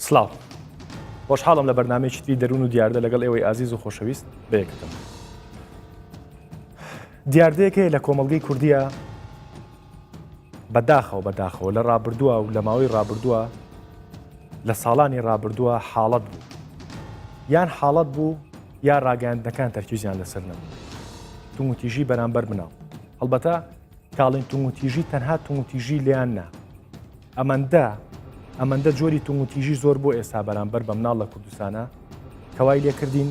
سڵاو. خۆشحاڵم لە بەرنامەیەکی تری دەروون و دیاردە لەگەڵ ئێوەی ئازیز و خۆشەویست بەیەکتم. دیاردەیەک هەیە لە کۆمەڵگەی کوردیە بەداخەوە بەداخەوە لە ڕابردووە و لە ماوەی ڕابردووە لە ساڵانی ڕابردووە حاڵەت بوو یان حاڵەت بوو یا ڕاگەیاندنەکان تەرکیزیان لەسەر نەبوو تومتیژی بەرامبەر مناڵ هەڵبەتە کاڵین تومتیژی تەنها تومتیژی لیان نا ئەمەندە ئەمەندە جۆری تومتیژی زۆر بۆ ئێستا بەرامبەر بە مناڵ لە کوردستانە کەوای لێکردین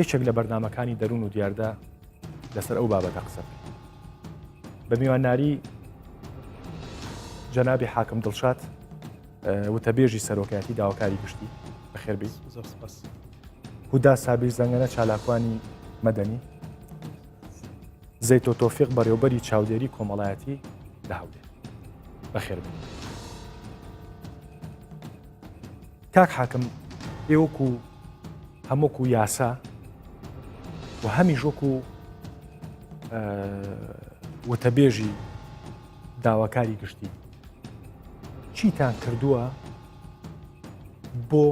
یەکێک لە بەرنمەکانی دەروون و دیاردە لەسەر ئەو بابەتە قسە بکەین بە میوانناری جەنابی حاکم دڵشاد وتەبێژی سەرۆکایەتی داواکاری گشتی بەخێربی زۆر سپاس هودا سابیر زەنگەنە چالاکوانی مەدەنی زەیتۆ تۆفیق بەڕێوبەری چاودێری کۆمەڵایەتی لە هەولێر بەخێر بێن کاک حاکم ئێوەکو هەمووکو یاسا و هەمیش وەکو وتەبێژی داواکاری گشتی چیتان کردووە بۆ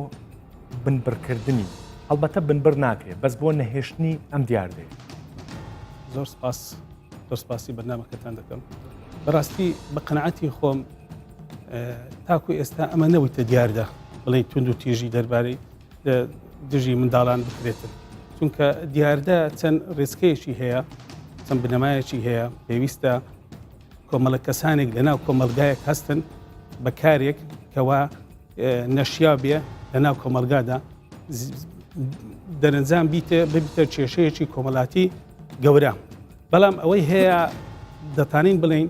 بنبڕکردنی هەڵبەتە بنبڕ ناکرێت بەس بۆ نەهێشتنی ئەم دیاردەیە زۆر سپاس زۆر سپاسی بەرنامەکەتان دەکەم بەڕاستی بە قەنەعەتی خۆم تاکو ئێستا ئەمە نەوتە دیاردە بڵێ تونند و تیژی دەربارەی دژی منداڵان بکرێتن چونکە دیاردە چەند ڕێچکەیەکی هەیە چەند بنەمایەکی هەیە پێویستە کۆمەڵە کەسانێک لەناو کۆمەلگایەک هەستن بە کارێک کەوا نەشیا بێ لەناو کۆمەلگادا دەرەنجام بیتە ببیتە کێشەیەکی کۆمەڵاتی گەورە بەڵام ئەوەی هەیە دەتانین بڵین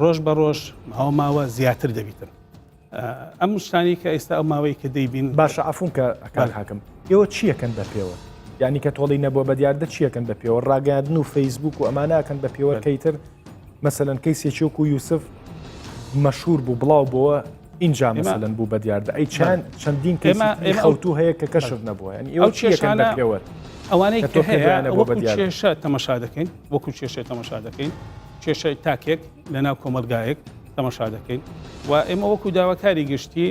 ڕۆژ بە ڕۆژ ماوە ماوە زیاتر دەبیتن ئەم شتانی کە ئێستا ئەو ماوەی کە دەیبین باشە عفون کە کاک حاکم ئێوە چیەکەن بە پێوە یعنی کە تۆڵی نەبووە بە دیاردە چیەکەن بە پێوە ڕاگەاندن و فەیسبوک و ئەماناکەن بە پێوە کەیتر مەسەلەن کەیسێکی وەکو یوسف مەشهور بوو بڵاو بۆوە اینجا مەسەلەن بوو بە دیاردە ئەی چەند چەندین کەیسی خەوتوو هەیە کە کەشف نەبووە یعنی ئێوە چیەکەن بە پێوەر ئەوانەی کە هەیە وەکو کێشە تەمەشا دەکەین وەکو کێشە تەمەشا دەکەین کێشەی تاکێک لەناو کۆمەلگایەک تەمەشا دەکەین و ئێمە وەکو داواکاری گشتی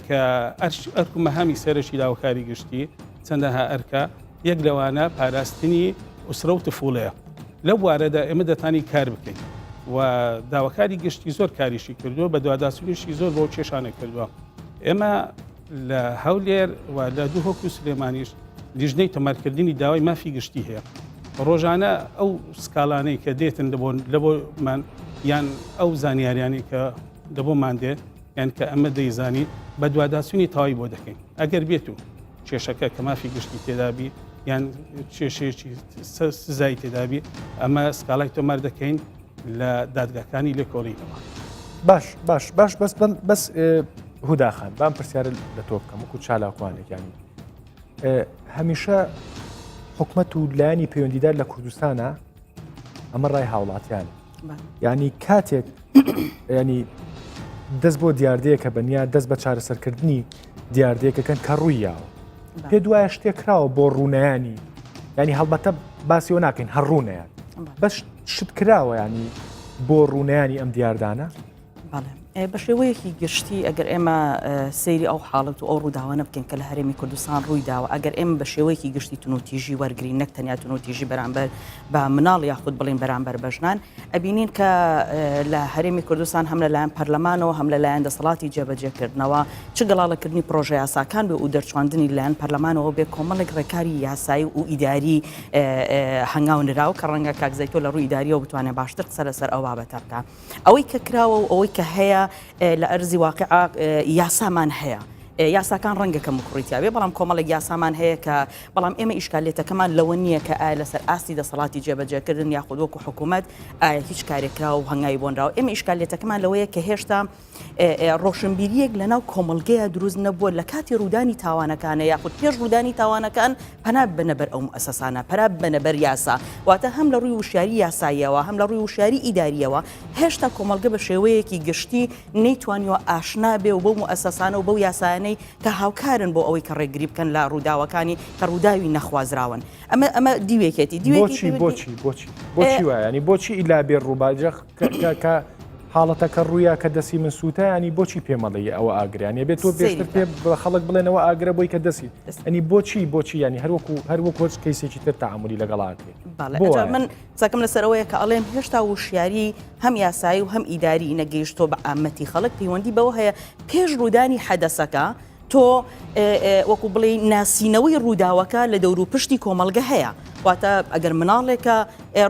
کە ئەرک و مەهامی سەرەکی داواکاری گشتی چەندەها ئەرکە یەک لەوانە پاراستنی ئوسرە و تفوڵەیە لەو بوارەدا ئێمە دەتانی کار بکەین و داواکاری گشتی زۆر کاریشی کردووە بە دواداچونیشی زۆر بۆ کێشانە کردووە ئێمە لە هەولێر و لە دهۆک و سلێمانیش لیژنەی تۆمارکردنی داوای مافی گشتی هەیە ڕۆژانە ئەو سکاڵانەی کە دێتن لە بۆمان یان ئەو زانیاریانەی کە لە بۆمان دێت یان کە ئەمە دەیزانین بە دواداچوونی تەواوی بۆ دەکەین ئەگەر بێت و کێشەکە کە مافی گشتی تێدابی یان کێشەیەکی سزای تێدابی ئەمە سکاڵای تۆمار دەکەین لە دادگاکانی لێکۆڵینەوە. باش باش باش بەس بەس هوداخان بام پرسیارە لە تۆ بکەم وەکو چالاکوانێک ینی هەمیشە حکومەت و لایەنی پەیوەندیدار لە کوردستانە ئەمە ڕای هاوڵاتیانە ینی کاتێک ینی دەست بۆ دیاردەیەکە بەنیا دەست بە چارەسەرکردنی دیاردەیەکەکەن کە ڕووی یاوە پێ دوایە شتێک کراوە بۆ ڕوونەیانی ینی هەڵبەتە باسیەوە ناکەین هەر ڕوونەیان بەس شت کراوە ینی بۆ ڕوونەیانی ئەم دیاردانە بەڵێ بە شێوەیەکی گشتی ئەگەر ئێمە سەیری ئەو حاڵەت و ئەو ڕووداوانە بکەین کە لە هەرێمی کوردستان ڕووی داوە ئەگەر ئێمە بە شێوەیەکی گشتی تونوتیژی وەرگین نەک تەنیا تونوتیژی بەرامبەر بە مناڵ یاخود بڵین بەرامبەر بە ژنان ئەبینین کە لە هەرێمی کوردستان هەم لەلایەن پەرلەمانەوە هەم لەلایەن دەسەڵاتی جێبەجێکردنەوە چ گەڵاڵەکردنی پرۆژە یاساکان بێ و دەرچواندنی لایەن پەرلەمانەوە بێ کۆمەڵێک ڕێکاری یاسایی و ئیداری هەنگاو نراو کە ڕەنگە کاک زەیتۆ لە ڕووی ئیداریەوە بتوانێت باشتر قسە لەسەر ئەو بابەتە بکە ئەوەی کە کراوە و ئەوەی کە هەیە لە ئەرزی واقع یاسامان هەیە. یاساکان ڕەنگە کەم و کوڕی تیابێ بەڵام کۆمەڵێک یاسامان هەیە کە بەڵام ئێمە ئیشکالێتەکەمان لەوە نییە کە ئایا لەسەر ئاستی دەسەڵاتی جێبەجێکردن یاخود وەکو حکوومەت ئایا هیچ کارێک کراوە و هەنگاوی بۆنراوە ئێمە ئیشکالێتەکەمان لەوەیە کە هێشتا ڕۆشنبیریەک لەناو کۆمەڵگەیە دروست نەبووە لە کاتی ڕوودانی تاوانەکانە یاخود پێش ڕوودانی تاوانەکان پەنا ببەنە بەر ئەو موئەسەسانە، پەنا ببەنە بەر یاسا، واتە هەم لە ڕووی وشیاری یاساییەوە هەم لە ڕووی وشیاری ئیدارییەوە هێشتا کۆمەڵگە بە شێوەیەکی گشتی نەیتوانیوە ئاشنا بێ و بەو موئەسەسانە و بەو یاسایانەی کە هاوکارن بۆ ئەوەی کە ڕێگری بکەن لە ڕووداوەکانی کە ڕووداوی نەخوازراون. ئەمە ئەمە دیوێکێتی. دیوێکی بۆچی بۆچی بۆچی بۆچی وایە؟ یانی بۆچی ئیلا بێ ڕووباجە کە کە کە. حاڵەتەکە ڕوویا کە دەسی من سووتا ینی بۆچی پێمەڵی ئەوە ئاگریانە بێت تۆ پێشتر پێ بە خەڵک بڵێنەوە ئاگرە بۆی کە دەسی ئەنی بۆچی بۆچی ینی هەروەکو هەروەک هۆچ کەیسێکی تر تعاملی لەگەڵاکرێت من قسەکەم لەسەرەوەیە کە ئەڵێم هێشتا وشیاری هەم یاسایی و هەم ئیداری نەگەیشتۆ بە عامەتی خەڵک پەیوەندی بەوە هەیە پێش ڕوودانی حەدەسەکە تۆ وەکو بڵێی ناسینەوەی ڕووداوەکە لە دەور و پشتی کۆمەڵگە هەیە واتە ئەگەر مناڵێکە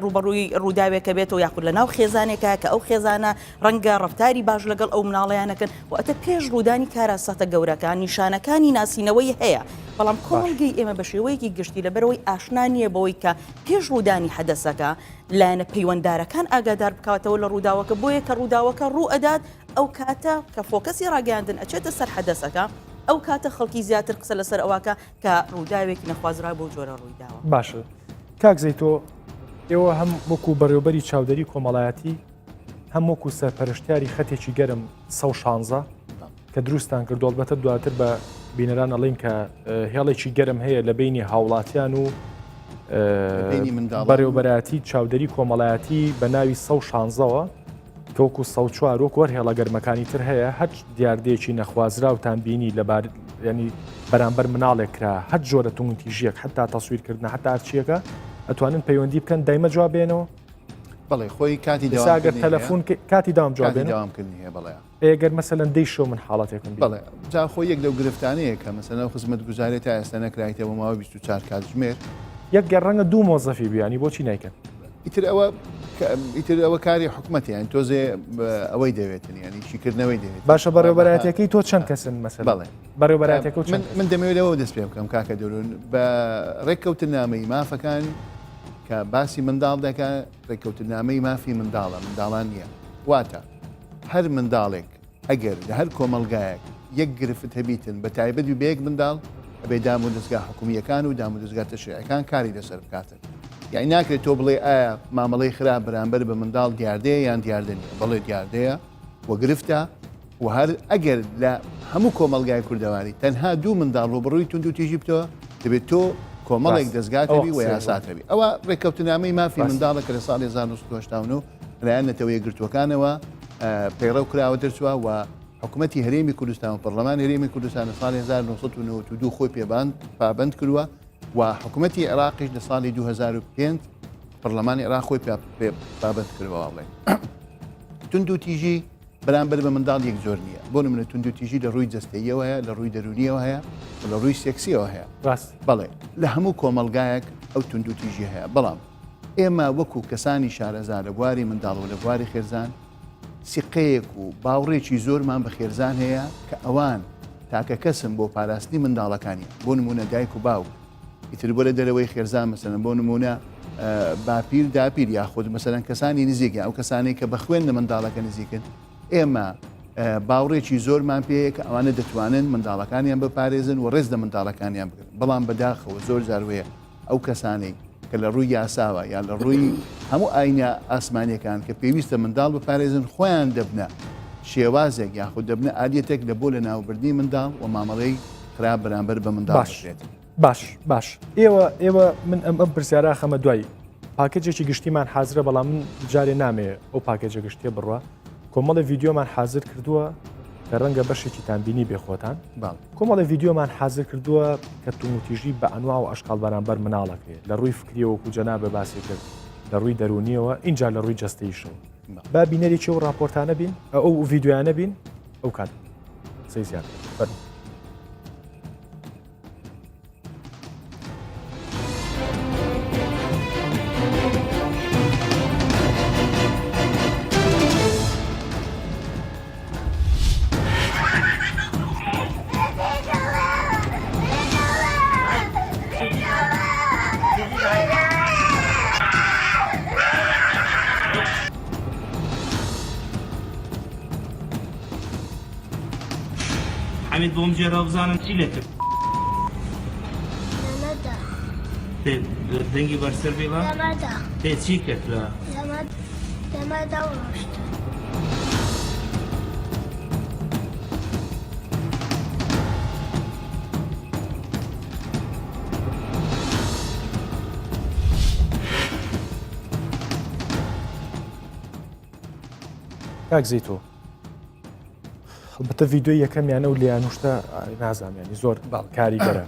ڕوبەڕووی ڕووداوێکە بێتەوە یاخود لە ناو خێزانێکە کە ئەو خێزانە ڕەنگە ڕفتاری باش لەگەڵ ئەو مناڵیانەکەن واتە پێش ڕوودانی کاراساتە گەورەکان نیشانەکانی ناسینەوەی هەیە بەڵام کۆمەڵگەی ئێمە بە شێوەیەکی گشتی لەبەرەوەی ئاشنا نییە بەوەی کە پێش ڕوودانی حەدەسەکە لایەنە پەیوەندارەکان ئاگادار بکاتەوە لە ڕووداوەکە بۆیە کە ڕووداوەکە ڕوو ئەدات ئەو کاتە کە فۆکەسی ڕاگەیاندن ئەچێتە سەر حەدەسەکە، ئەو کاتە خەڵکی زیاتر قسە لەسەر ئەوەکا کە ڕووداوێکی نەخوازراو بەو جۆرە ڕوویداوە. باشە کاک زەیتۆ ئێوە هەم وەکو بەڕێوبەری چاودێری کۆمەڵایەتی هەم وەکو سەرپەرشتیاری خەتێکی گەرم 116 کە دروستان کردو ئەڵبەتە دواتر بە بینەران ئەڵین کە هێڵێکی گەرم هەیە لە بینی هاوڵاتیان و بەڕێوبەرایەتی چاودێری کۆمەڵایەتی بە ناوی 116ەوە کە وەکو 104 وەکو هەر هێڵە گەرمەکانی تر هەیە هەر دیاردەیەکی نەخوازراوتان بینی لەبار ینی بەرامبەر مناڵێک کرا هەر جۆرە توندتیژیەک حتا تەسویرکردنە حتا هەرچیەکە ئەتوانن پەیوەندی بکەن دایمە جواب بێنەوە بەڵێ خۆی کاتی داگەر تەلەفۆن کاتی داوام جواب داوامکردنی هەیە بەڵێ ئێگەر مەسەلەن دەی شەو من حاڵەتێکم بینی. بەڵێ جا خۆی یەک لەو گرفتانەیە کە مەسەلەن ئەو خزمەتگوزاریە تا ئێستا نەکرایتە بۆ ماوەی 24 کاتژمێر. یەک گەر ڕەنگە دوو مۆزەفی بی یانی بۆچی نایکەن؟ ئیتر ئەوە ئیتر ئەوە کاری حکومەتە یانی تۆزێ ئەوەی دەوێتن یانی شیکردنەوەی دەوێت. باشە بەڕێوەبەرایەتیەکەی تۆ چەند کەسن مەسەلەن؟ بەڵێ. بەڕێوەبەرایەتیەکە و چەند کەسن؟ من دەمەوێت لەوەوە دەست پێ بکەم کاکە دەرون بە ڕێککەوتنامەی مافەکان کە باسی منداڵ دەکا ڕێککەوتنامەی مافی منداڵە منداڵان نییە واتە هەر منداڵێک ئەگەر لە هەر کۆمەڵگایەک یەک گرفت هەبیتن بە تایبەت بی بە یەک منداڵ ئەبێ دام و دەزگا حکومییەکان و دام و دەزگا تەشریعەکان کاری لەسەر بکاتن یانی ناکرێت تۆ بڵێ ئایا مامەڵەی خراپ بەرامبەر بە منداڵ دیاردەیە یان دیاردە نییە بەڵێ دیاردەیە و گرفتە و هەر ئەگەر لە هەموو کۆمەڵگای کوردەواری تەنها دوو منداڵ ڕووبەڕووی توندوتیژی بتەوە دەبێت تۆ کۆمەڵێک دەزگات هەبی و یاسات هەبی ئەوە ڕێککەوتنامەی مافی منداڵە کە لە ساڵی 1989 لەلایەن نەتەوە یەکگرتووەکانەوە پەیڕەو کراوە دەرچووە و حکوومەتی هەرێمی کوردستان و پەرلەمانی هەرێمی کوردستان لە ساڵی 1992 خۆی پێباند پابند کردووە و حکوومەتی عێراقیش لە ساڵی 2005 پەرلەمانی عێراق خۆی پابند کردووە بڵێن توندوتیژی بەرامبەر بە منداڵ یەک جۆر نییە بۆ نمونە توندوتیژی لە ڕووی جەستەییەوە هەیە لە ڕووی دەروونیەوە هەیە و لە ڕووی سێکسیەوە هەیە ڕاست بەڵێ لە هەموو کۆمەڵگایەک ئەو توندوتیژی هەیە بەڵام ئێمە وەکو کەسانی شارەزا لە بواری منداڵ و لە بواری خێزان سیقەیەک و باوڕێکی زۆرمان بە خێزان هەیە کە ئەوان تاکە کەسن بۆ پاراستنی منداڵەکانیان بۆ نمونە دایک و باوک ئیتر بۆ لە دەرەوەی خێزان مەسەلەن بۆ نمونە باپیر داپیر یاخود مەسەلەن کەسانی نزیک ئەو کەسانەی کە بە خوێن لە منداڵەکە نزیکن ئێمە باوڕێکی زۆرمان پێیە کە ئەوانە دەتوانن منداڵەکانیان بپارێزن و ڕێز لە منداڵەکانیان بگرن بەڵام بەداخەوە زۆر جار وەیە ئەو کەسانەی کە لە ڕووی یاساوە یان لە ڕووی هەموو ئاینە ئاسمانیەکان کە پێویستە منداڵ بپارێزن خۆیان دەبنە شێوازێک یاخود دەبنە ئالیەتێک لە بۆ لە ناوبردنی منداڵ و مامەڵەی خراپ بەرامبەر بە منداڵ باش باش باش ئێوە ئێوە من ئەم ئەم پرسیارە خەمە دوایی پاکێجێکی گشتیمان حازرە بەڵام من جارێ نامێ ئەو پاکێجە گشتیە بڕە کۆمەڵی ڤیددیۆمان حازر کردووە کە ڕەنگە بەشێکیتان بینی بێ خۆتان کۆمەڵی ڤیددیۆمان حازر کردووە کە توندوتیژی بە ئەنوا و ئەشکاڵ بەرامبەر مناڵەکەی لە ڕووی فکریەوە وەکو جەنابە باسی کرد لە ڕووی دەرونیەوە اینجا لە ڕووی جەستەیشەوە با بینەرێکی ئەو راپۆرتانە بین ئەو ڤیددیویانە بین ئەو کات قسەی زیاتر فەرموو. حەمید بۆم گێرەوە بزانم چی لێ کرد دەنگی بەرزتر بیڵە پێ چی کرد لە کاک زەیتۆ هەڵبەتە ڤیدیۆی یەکەمیانە و لێیان شتە نازانم ینی زۆر کاریگەرە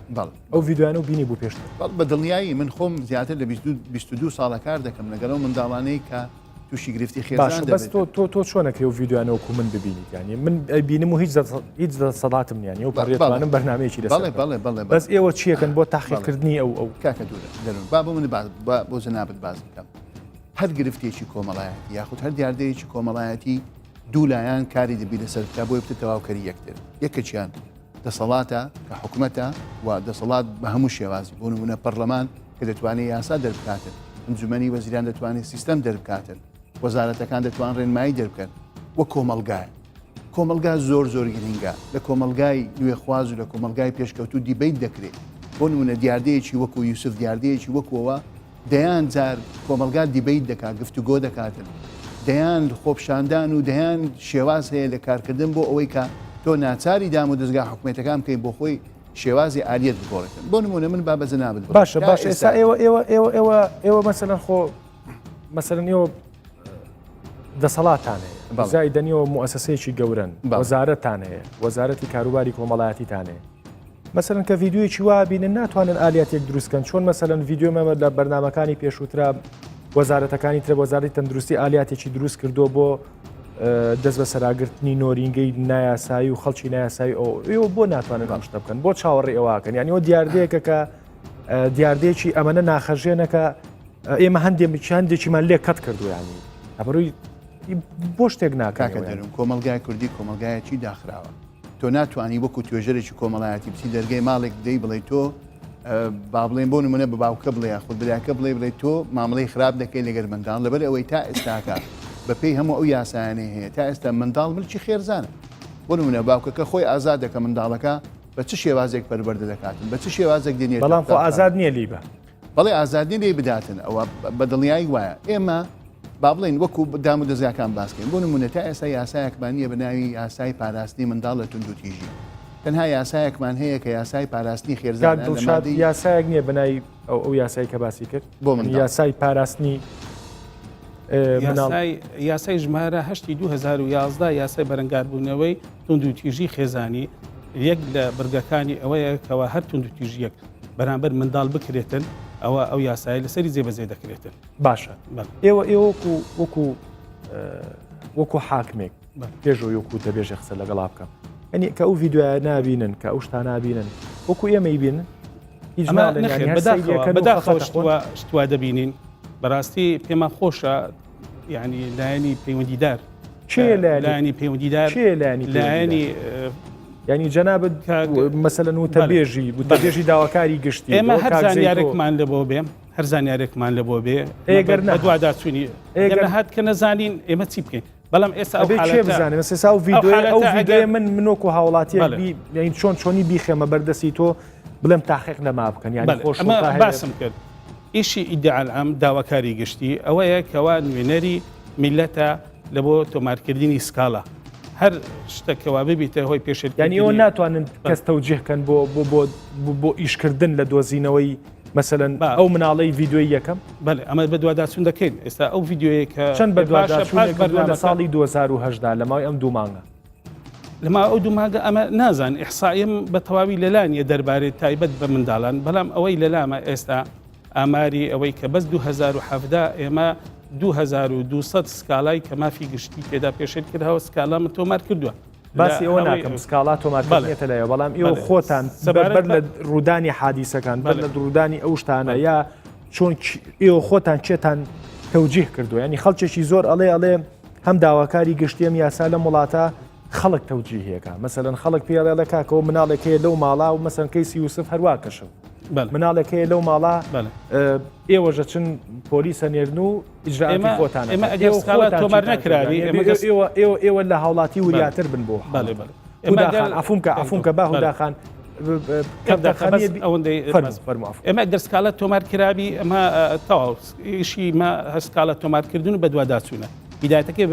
ئەو ڤیدیۆیانە و بینی بوو پێشتر. بە دڵنیایی من خۆم زیاتر لە 22 ساڵە کار دەکەم لەگەڵ ئەو منداڵانەی کە تووشی گرفتی خێزان بەس تۆ تۆ تۆ چۆنەکەی و ڤیدیۆیانە وەکو من ببینیت یانی من بینم و هیچ هیچ دەسەڵاتم نییە و پەڕێتوانم بەرنمەیەکی لەسەر بەڵێ بەڵێ بەڵێ بەس ئێوە چیەکەن بۆ تاقیکردنی ئەو ئەو کاکە دوورە دەرون با بۆ من بۆ جەنابت باس بکەم هەر گرفتێکی کۆمەڵایەتی یاخود هەر دیاردەیەکی کۆمەڵایەتی دوو لایەن کاری دەبی لەسەر بکا بۆی بتە تەواوکەری یەکتر یەکێکیان دەسەڵاتە کە حکومەتە و دەسەڵات بە هەموو شێوازی بۆ نمونە پەرلەمان کە دەتوانێت یاسا دەربکاتن ئەنجومەنی وەزیران دەتوانێت سیستەم دەربکاتن وەزارەتەکان دەتوان ڕێنمایی دەربکەن و کۆمەڵگایە کۆمەڵگا زۆر زۆر گرنگە لە کۆمەڵگای نوێخواز و لە کۆمەڵگای پێشکەوتوو debate دەکرێت بۆ نمونە دیاردەیەکی وەکو یوسف دیاردەیەکی وەکوەوە دەیان جار کۆمەڵگا debate دەکات، گفتوگۆ دەکاتن، دەیان خۆپشاندان و دەیان شێواز هەیە لە کارکردن بۆ ئەوەی کە تۆ ناچاری دام و دەزگا حکومێتەکان بکەی بۆ خۆی شێوازی ئالیەت بگۆڕێتن. بۆ نمونە من با بە جەنابت بڵێم باشە تا باشە ئێستا ئێستا ئێوە ئێوە ئێوە ئێوە ئێوە مەسەلەن خۆ مەسەلەن ئێوە دەسەڵاتتان هەیە بەڵێ. زایدەن ئێوە موئەسەسەیەکی گەورەن بەڵێ. وەزارەتتان هەیە وەزارەتی کاروباری کۆمەڵایەتیتان هەیە مەسەلەن کە ڤیدیۆیەکی وا بینن ناتوانن ئالیاتێک دروست کەن چۆن مەسەلەن ڤیدیۆ مەمە لە بەرنمەکانی پێشووترا وەزارەتەکانی ترە وەزارەتی تەندروستی ئالیاتێکی دروست کردووە بۆ دەست بە سەراگرتنی نۆرینگەی نایاسایی و خەڵکی نایاسایی ئەو ئێوە بۆ ناتوانن ئەم شتە بکەن بۆ چاوەڕێ ئەوواکەن یانی ئەوە دیاردەیەکە کە دیاردەیەکی ئەمەنە ناخەژێنەکە ئێمە هەندێک هەندێکیمان لێ کەت کردو ینی ئەبروی بۆ شتێک ناکاکە دەرون کۆمەلگای کوردی کۆمەلگایەکی داخراوە تۆ ناتوانی وەکو توێژەرێکی کۆمەڵایەتی بچی دەرگای ماڵێک بدەی بڵێ تۆ با بڵێن بۆ نمونە بە باوکە بڵێ یاخود براکە بڵێ بڵێ تۆ مامەڵەی خراپ دەکەی لەگەر منداڵ لەبەر ئەوەی تا ئێستاکە بەپێی هەموو ئەو یاسایانەی هەیە تا ئێستا منداڵ ملکی خێرزانە بۆ نمونە باوکەکە خۆی ئازاد دەکە منداڵەکە بە چ شێوازێک پەروەردە دەکاتن بە چ شێوازێک دێنێت بەڵام خۆ ئازاد نییە لیبە بەڵێ ئازاد نیە لێی بداتن ئەوە بە دڵنیایی وایە ئێمە با بڵێین وەکو دام و دەزگاکان باس کەین بۆ نمونە تا ئێستا یاسایەکمان نییە بە ناوی یاسای پاراستنی منداڵ لە توندوتیژی تەنها یاسایەکمان هەیە کە یاسای پاراستنی کاک خێرزانە لە دڵشاد مادەی یاسایەک نییە بە ناوی ئەو ئەو یاسای کە باسی کرد بۆ منداڵ یاسای پاراستنی اه، مناڵ یاسای یاسای ژمارە هەشتی 2011 یاسای بەرەنگاربوونەوەی توندوتیژی خێزانی یەک لە بڕگەکانی ئەوەیە کەوا هەر توندوتیژیەک بەرامبەر منداڵ بکرێتن ئەوە ئەو یاسایە لەسەری جێبەجێ دەکرێتن. باشە ئێوە ئێوە وەکو وەکو وەکو حاکمێک پێشەوە وەکو دەبێژێ قسە لەگەڵا بکەم ئەنی کە ئەو ڤیدیۆیە نابینن کە ئەو شتا نابینن وەکو ئێمەی بینن هیچ بەداخەوە شتوا دەبینین بەڕاستی پێمان خۆشە یعنی لایەنی پەیوەندیدار کێ لایەنی پەیوەندیدار کێ لایەنی لایەنی ینی جەنابت مەسەلەن وتەبێژی وتەبێژی داواکاری گشتی ئێمە هەر زانیارێکمان لە بۆ بێ هەر زانیارێکمان لە بۆ بێ ئێگەر دوواداچوونی ئێگەر هات کە نەزانین ئێمە چی بکەین بەڵام ئێستا ئەو کێ بزانێ مەسەسا و ڤیدیۆ ئەو ڤیدیۆ من منۆک و هاوڵاتیەک یعنی چۆن چۆنی بیخێمە بەردەستی تۆ بڵێم تاقیق لەما بکەن یعنی خۆش باسم کرد ئیشی ئیدعا العام داواکاری گشتی ئەوەیە کەوا نوێنەری میلەتە لە بۆ تۆمارکردنی سکاڵا هەر شتە کەوا ببیتە هۆی پێشێل یعنی ئەوە ناتوانن کەس تەوجیه کەن بۆ بۆ بۆ بۆ ئیشکردن لە دۆزینەوەی مەسەلەن ئەو مناڵەی ڤیدیۆی یەکەم بەڵێ ئەمە بەدواداچوون دەکەین ئێستا ئەو ڤیدیۆیە کە چەند بەدواداچوون لە ساڵی 2010 لە ماوەی ئەم دوو مانگە لەما ئەو دوو مانگە ئەمە نازان ئیحسائیم بە تەواوی لەلا نیە دەربارەی تایبەت بە منداڵان بەڵام ئەوەی لەلامە ئێستا ئاماری ئەوەی کە بەس 2017 ئێمە 2200 سکاڵای کە مافی گشتی تێدا پێشێل کراوە سکاڵامە تۆمار کردووە باسی ئەوە ناکەم سکاڵا تۆمارکردنێتە لایەوە بەڵام ئێوە خۆتان بەر لە ڕوودانی حادیسەکان بەر لە ڕوودانی ئەو شتانە یا چۆن ئێوە خۆتان چێتان تەوجیه کردو ینی خەڵکێکی زۆر ئەڵێ ئەڵێ هەم داواکاری گشتیم یاسا لەم وڵاتە خەڵک تەوجیهەکە مەسەلەن خەڵک پێڵێ لە کاکەەوە مناڵێک هەیە لەو ماڵا و مەسەن کەیسی یوسف هەروا کەشم مناڵێک هەیە لەو ماڵا ئێوە ژەچن پۆلیسە نێرن و ئیجرائاتی خۆتان ئێمە ئەگەر سکاڵا تۆمار نەکراوی ئێمە ئێوە ئێوە ئێوە لە هاوڵاتی وریاتر بن بۆ بەڵێ بەڵێ هوداخان عەفوم کە عەفوم کە با هوداخان ئەوەندەی ئێمە گەر سکاڵا تۆمار کرابی ئەمە تەواو ئیشی مە سکاڵا تۆمارکردن و بەدواداچوونە بیدایەتەکەی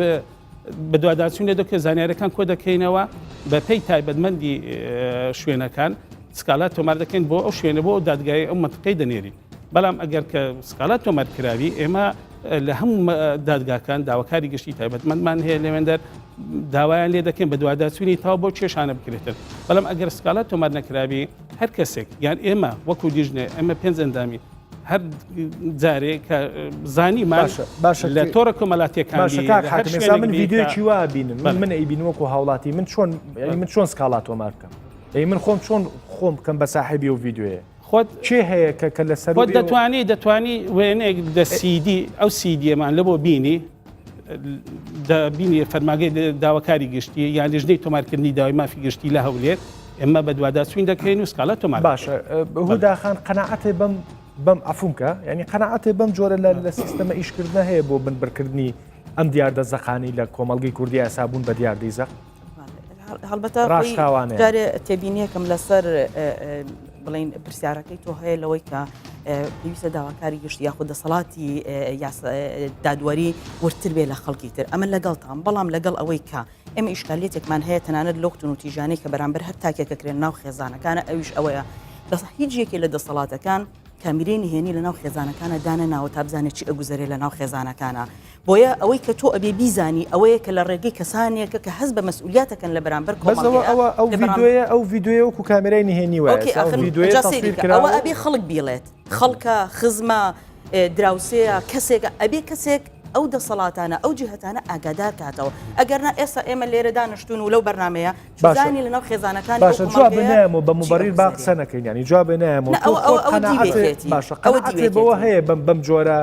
بەدواداچوون لێ دەکرێت زانیارەکان کۆ دەکەینەوە بە پێی تایبەتمەندی شوێنەکان سکاڵا تۆمار دەکەین بۆ ئەو شوێنە بۆ دادگای ئەو منطقەی دەنێرین بەڵام ئەگەر کە سکاڵا تۆمار کراوی ئێمە. لە هەموو دادگاکان داواکاری گشتی تایبەتمەندمان هەیە لەوێندەر داوایان لێ دەکەین بەدواداچوونی تاو بۆ کێشانە بکرێتن بەڵام ئەگەر سکاڵا تۆمار نەکرابی هەر کەسێک یان ئێمە وەکو لیژنێ ئێمە پێنج ئەندامی هەر جارێ کە زانیمان باشە باشە لە تۆڕە کۆمەلاتیەکان باشە کاک حاکم ئێستا من ڤیدیۆیەکی وا بینم من من ئەیبینم وەکو هاوڵاتی من چۆن یعنی من چۆن سکاڵا تۆمار بکەم ئەی من خۆم چۆن خۆم بکەم بە ساحێبی ئەو ڤیدیۆیە خۆت کێ هەیە کە کە لەسەر خۆت دەتوانی دەتوانی وێنەیەک دە سیدی ئەو سیدیەمان لە بۆ بینی دەبینی فەرماگەی داواکاری گشتی یان لیژنەی تۆمارکردنی داوای مافی گشتی لە هەولێر ئێمە بەدواداچوین دەکەین و سکاڵا تۆمار باشە هوداخان قەناعەتێ بەم بەم عەفوم کە یعنی قەناعەتێ بەم جۆرە لە لە سیستەمە ئیشکردنە هەیە بۆ بنبڕکردنی ئەم دیاردە زەقانی لە کۆمەڵگەی کوردی ئاسا بوون بە دیاردەی زەق هەڵبەتە ڕاشکاوانەیە. جارێ تێبینیەکەم لەسەر بڵین پرسیارەکەی تۆ هەیە لەوەی کە پێویستە داواکاری گشتی یاخود دەسەڵاتی دادوەری وردتر بێ لە خەڵکی تر ئەمە لەگەڵتان بەڵام لەگەڵ ئەوەی کە ئێمە ئیشکالیەتێکمان هەیە تەنانەت لەو توندوتیژانەی کە بەرامبەر هەر تاکێک ئەکرێن ناو خێزانەکانە ئەویش ئەوەیە هیچ یەکێ لە دەسەڵاتەکان کامیرەی نهێنی لە ناو خێزانەکانە دانەناوە تا بزانێت چی ئەگوزەرێ لە ناو خێزانەکانە بۆیە ئەوەی کە تۆ ئەبێ بیزانی ئەوەیە کە لە ڕێگەی کەسانێکە کە هەست بە مەسئولیاتەکەن لە بەرامبەر کۆمەڵگەیە ئەوە ئەو ڤیدیۆیە ئەو ڤیدیۆیە وەکو کامێرای نهێنی وایە ئۆکەی ئاخر جا سەیری کە ئەوە ئەبێ خەڵک بیڵێت خەڵکە خزمە دراوسێیە کەسێکە ئەبێ کەسێک ئەو دەسەڵاتانە ئەو جیهەتانە ئاگادار کاتەوە ئەگەر نا ئێستا ئێمە لێرە دانیشتوون و لەو بەرنمەیە چزانی لەناو خێزانەکان باشە جواب نایەمەوە بە مبەڕیر با قسە نەکەین ینی جواب نایەمەوە باشە ئەوە بەوە هەیە بەم بەم جۆرە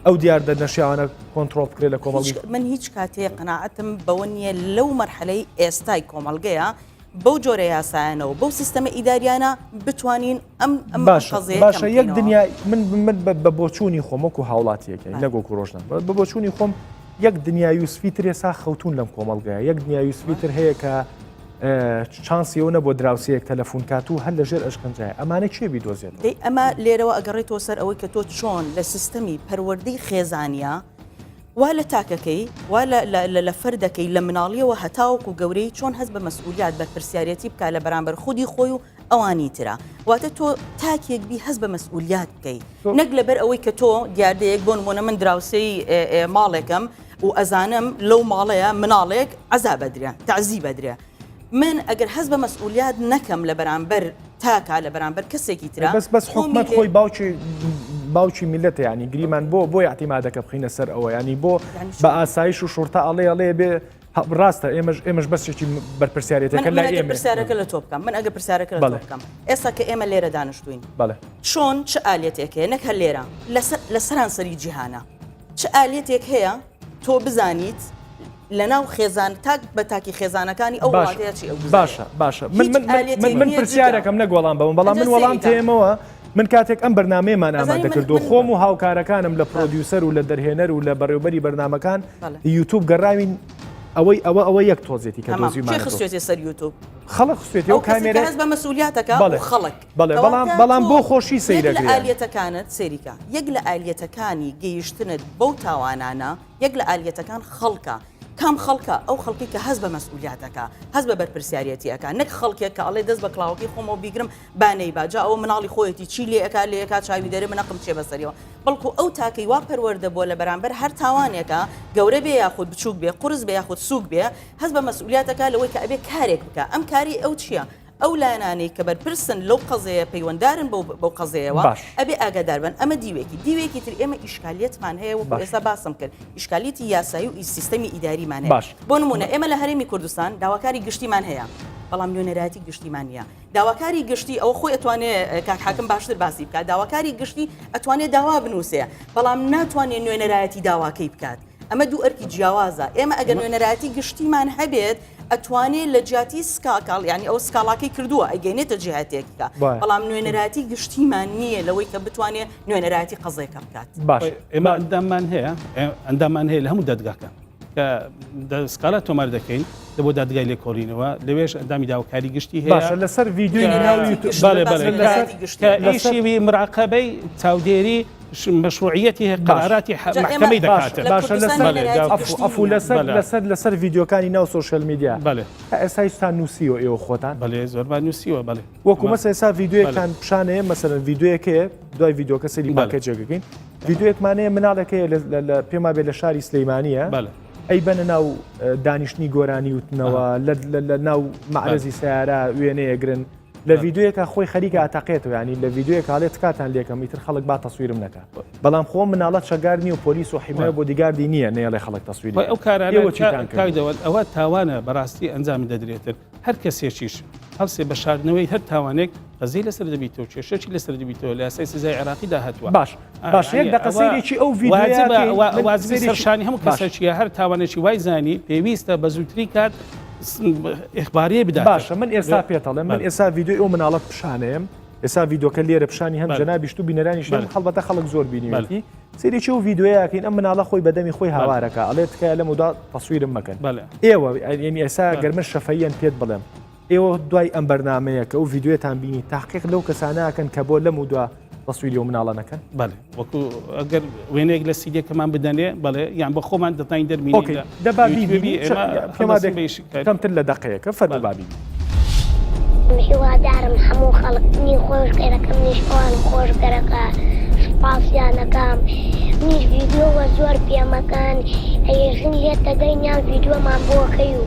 ئەو دیاردە نەشیاوانە کۆنترۆڵ بکرێت لە کۆمەڵگەی من هیچ کاتێ قەناعەتم بەوە نییە لەو مەرحەلەی ئێستای کۆمەڵگەیە بەو جۆرە یاسایانە و بەو سیستەمە ئیداریانە بتوانین ئەم ئەم باشە قەزیە باشە کەم یەک بکەینەوە. دنیا من من بە بە بۆچوونی خۆم وەکو هاوڵاتیەک یانی نەک وەکو ڕۆژنامە بە بۆچوونی خۆم یەک دنیا یوسفی تر ئێستا خەوتوون لەم کۆمەڵگایە یەک دنیا یوسفی تر هەیە کە اه، چانسی ئەو نەبووە دراوسێیەک تەلەفون کات و هەر لەژێر ئەشکەنجایە ئەمانە کێ بیدۆزێتەوە؟ دەی ئەمە لێرەوە ئەگەڕێتەوە سەر ئەوەی کە تۆ چۆن لە سیستەمی پەروەردەی خێزانیا وا لە تاکەکەی، وا لە لە لە فەردەکەی لە مناڵیەوە هەتاوەکو گەورەیی چۆن هەست بە مەسئولیات بەرپرسیارێتی بکا لە بەرامبەر خودی خۆی و ئەوانی ترا. واتە تۆ تاکێک بی هەست بە مەسئولیات بکەی نەک لەبەر ئەوەی کە تۆ دیاردەیەک بۆ نمونە من دراوسێی ماڵێکم و ئەزانم لەو ماڵەیە مناڵێک عەزاب ئەدرێ تەعزیب ئەدرێ من ئەگەر هەست بە مەسئولیات نەکەم لە بەرامبەر تاکا لە بەرامبەر کەسێکی ترا بەس بەس حکومەت خۆی باوکی باوکی میلەتە ینی گریمان بۆ بۆ اعتیمادەکە بخینە سەر ئەوە ینی بۆ بە ئاسایش و شورتە ئەڵێ ئەڵێ بێ ڕاستە ئێمەش ئێمەش بەسێکی بەرپرسیارەتەکە لای ئێمە پرسیارەکە لە تۆ بکەم من ئەگە پرسیارەکە لە تۆ بکەم ئێستا کە ئێمە لێرە دانیشتوین بەڵێ چۆن چ ئالێتێک هەیە نەک هەر لێرە لە سەرانسەری جیهانە چ ئالیەتێک هەیە تۆ بزانیت لەناو خێزان تاک بە تاکی خێزانەکانی ئەو وڵاتەیە چی ئەگوزەرێ؟ باشە باشە من هیچ من من ئالیەتێک من, من نییە جگە پرسیارەکەم نەک وەڵام بەم بەڵام ئەجا من وەڵام سەیری کە. تێمەوە من کاتێک ئەم بەرنمەیەمان ئەزانی ئامادە من کردو من خۆم و هاوکارەکانم لە producer و لە دەرهێنەر و لە بەڕێوبەری بەرنمەکان بەڵێ. یوتوب گەڕاوین ئەوەی ئەوە ئەوە یەک تۆزێتی کە تەمام کێ دۆزیمانەتەوە خستوێتێ سەر یوتوب؟ خەڵک خستێتی ئەو ئەو کەسێک کە کامێرە هەست بە مەسئولیاتەکە بەڵێ و خەڵک بەڵێ بەڵام کەواتە بەڵام تۆ بۆ خۆشی یەک لە سەیرەکرێ ئالیەتەکانت سەیریکە یەک لە ئالیەتەکانی گەیشتنت بەو تاوانانە یەک لە ئالیەتەکان خەڵکە، کام خەڵکە؟ ئەو خەڵکەی کە هەست بە مەسئولیات ئەکا، هەست بە بەرپرسیاریەتی ئەکا، نەک خەڵکێک کە ئەڵێ دەست بە کڵاوەکەی خۆمەوە بیگرم با نەیبا، جا ئەوە مناڵی خۆیەتی چی لێ ئەکا لێ ئەکا چاوی دەرێ من ئەقم چیە بەسەریەوە، بەڵکو ئەو تاکەی وا پەروەردە بووە لە بەرامبەر هەر تاوانێکا گەورە بێ یاخود بچوک بێ، قورس بێ یاخود سوک بێ، هەست بە مەسئولیات ئەکا لەوەی کە ئەبێ کارێک بکا، ئەم کارەی ئەو چیە؟ ئەو لایەنانەی کە بەرپرسن لەو قەزەیە پەیوەندارن بەو بەو قەزەیەوە باش. ئەبێ ئاگادار بن ئەمە دیوێکی دیوێکی تر ئێمە ئیشکالیەتمان هەیە وەکو باش. ئێستا باسم کرد ئیشکالیەتی یاسایی و سیستەمی ئیداریمان هەیە باش. بۆ نمونە ئێمە لە هەرێمی کوردستان داواکاری گشتیمان هەیە بەڵام نوێنەرایەتی گشتیمان نییە داواکاری گشتی ئەوە خۆی ئەتوانێ کاک حاکم باشتر باسی بکات داواکاری گشتی ئەتوانێ داوا بنووسێ بەڵام ناتوانێ نوێنەرایەتی داواکەی بکات ئەمە دوو ئەرکی جیاوازە ئێمە ئەگەر نوێنەرایەتی گشتیمان هەبێت ئەتوانێ لە جیاتی سکاکاڵ یانی ئەوە سکاڵاکەی کردووە ئەیگەینێتە جیهاتێکە بەڵام نوێنەرایەتی گشتیمان نییە لەوەی کە بتوانێ نوێنەرایەتی قەزێکە بکات باش ئێمە ئەنداممان هەیە ئەندامان هەیە لە هەموو دادگاکان کە سکاڵا تۆمار دەکەین لە بۆ دادگای لێکۆڵینەوە لەوێش ئەندامی داواکاری گشتی هەیە باشە لەسەر ڤیدیۆی ناو یوتیوب بەڵێ بەڵێ کە ئیشی مراقەبەی چاودێری. مەشروعیەتی هەیە قەراراتی مەحکەمەی دەکاتن. باشە لەسەر عەفو لەسەر لەسەر لەسەر ڤیدیۆکانی ناو social media بەڵێ تا ئێستا هیچتان نووسیوە ئێوە خۆتان؟ بەڵێ زۆرمان نووسیوە بەڵێ. وەکو مەسە ئێستا ڤیدیۆیەکتان پیشانەیە مەسەلەن ڤیدیۆیەک هەیە دوای ڤیدیۆکە سەیری پاکێجێک دەکەین ڤیدیۆیەکمان هەیە مناڵێک هەیە پێم وابێ لە شاری سلەیمانییە ئەیبەنە ناو دانیشتنی گۆرانی وتنەوە لە ناو مەعرەزی سەیارە وێنەیەگرن لە ڤیدیۆیەکا خۆی خەریکە ئەتەقێتەوە یانی لە ڤیدیۆیەکا ئەڵێ تکاتان لێکەم ئیتر خەڵک با تەسویرم نەکا بەڵام خۆ مناڵە چەگار نیە و پۆلیس و حیمایە و بۆدیگاردی نیە نەیەڵێ خەڵک تەسویری ئەو کارانە ئێوە چیتان کاک دەوەت ئەوە تاوانە بەڕاستی ئەنجامی دەدرێتن هەر کەسێکیش هەڵسێ بە شاردنەوەی هەر تاوانێک قەزیەی لەسەر دەبیتەوە کێشەکی لەسەر دەبیتەوە لە یاسای سزای عێراقیدا هاتووە باش باش یەک دەقە سەیرێکی ئەو ڤیدیۆیە بکەین واجبی سەرشانی هەموو کەسێکیە هەر تاوانێکی وای زانی پێویستە بە زووترین کات ئیخباریە بدات. باشە من ئێستا پێتەڵێم من ئێستا ڤیدیۆی ئەو مناڵەت پیشانەیەم ئێستا ڤیدیۆکە لێرە پیشانی هەم جەنابیشت و بینەرانیش هەڵبەتە خەڵک زۆر بینیوێتی سەیرێکی ئەو ڤیدیۆیەکەین ئەم مناڵە خۆی بەدەمی خۆی هاوارەکە ئەڵێ تکایە لەمەودا تەسویرم مەکەن ئێوە یعنی ئێستا گەر من شەفەیەن پێت بڵێم ئێوە دوای ئەم بەرنامەیە کە ئەو ڤیدیۆیەتان بینی تاقیق لەو کەسانە ئەکەن کە بۆ لەم و دوا تەسویری ئەو مناڵە نەکەن؟ بەڵێ وەکو ئەگەر وێنەیەک لە سیدیەکەمان بدەنێ بەڵێ یان بە خۆمان دەتانین دەربینین ئۆکەی دە با بیبینین پێم وابێ کەمتر لە دەقەیەکە فەرموو با بیبینین. هیوادارم هەموو خەڵک منی خۆش گەرەکە منیش ئەوان خۆش گەرەکە سوپاسیان ئەکەم منیش ڤیدیۆ وە زۆر پێمەکەن ئەیژن لێت دەدەین یان ڤیدیۆمان بۆ کەی و.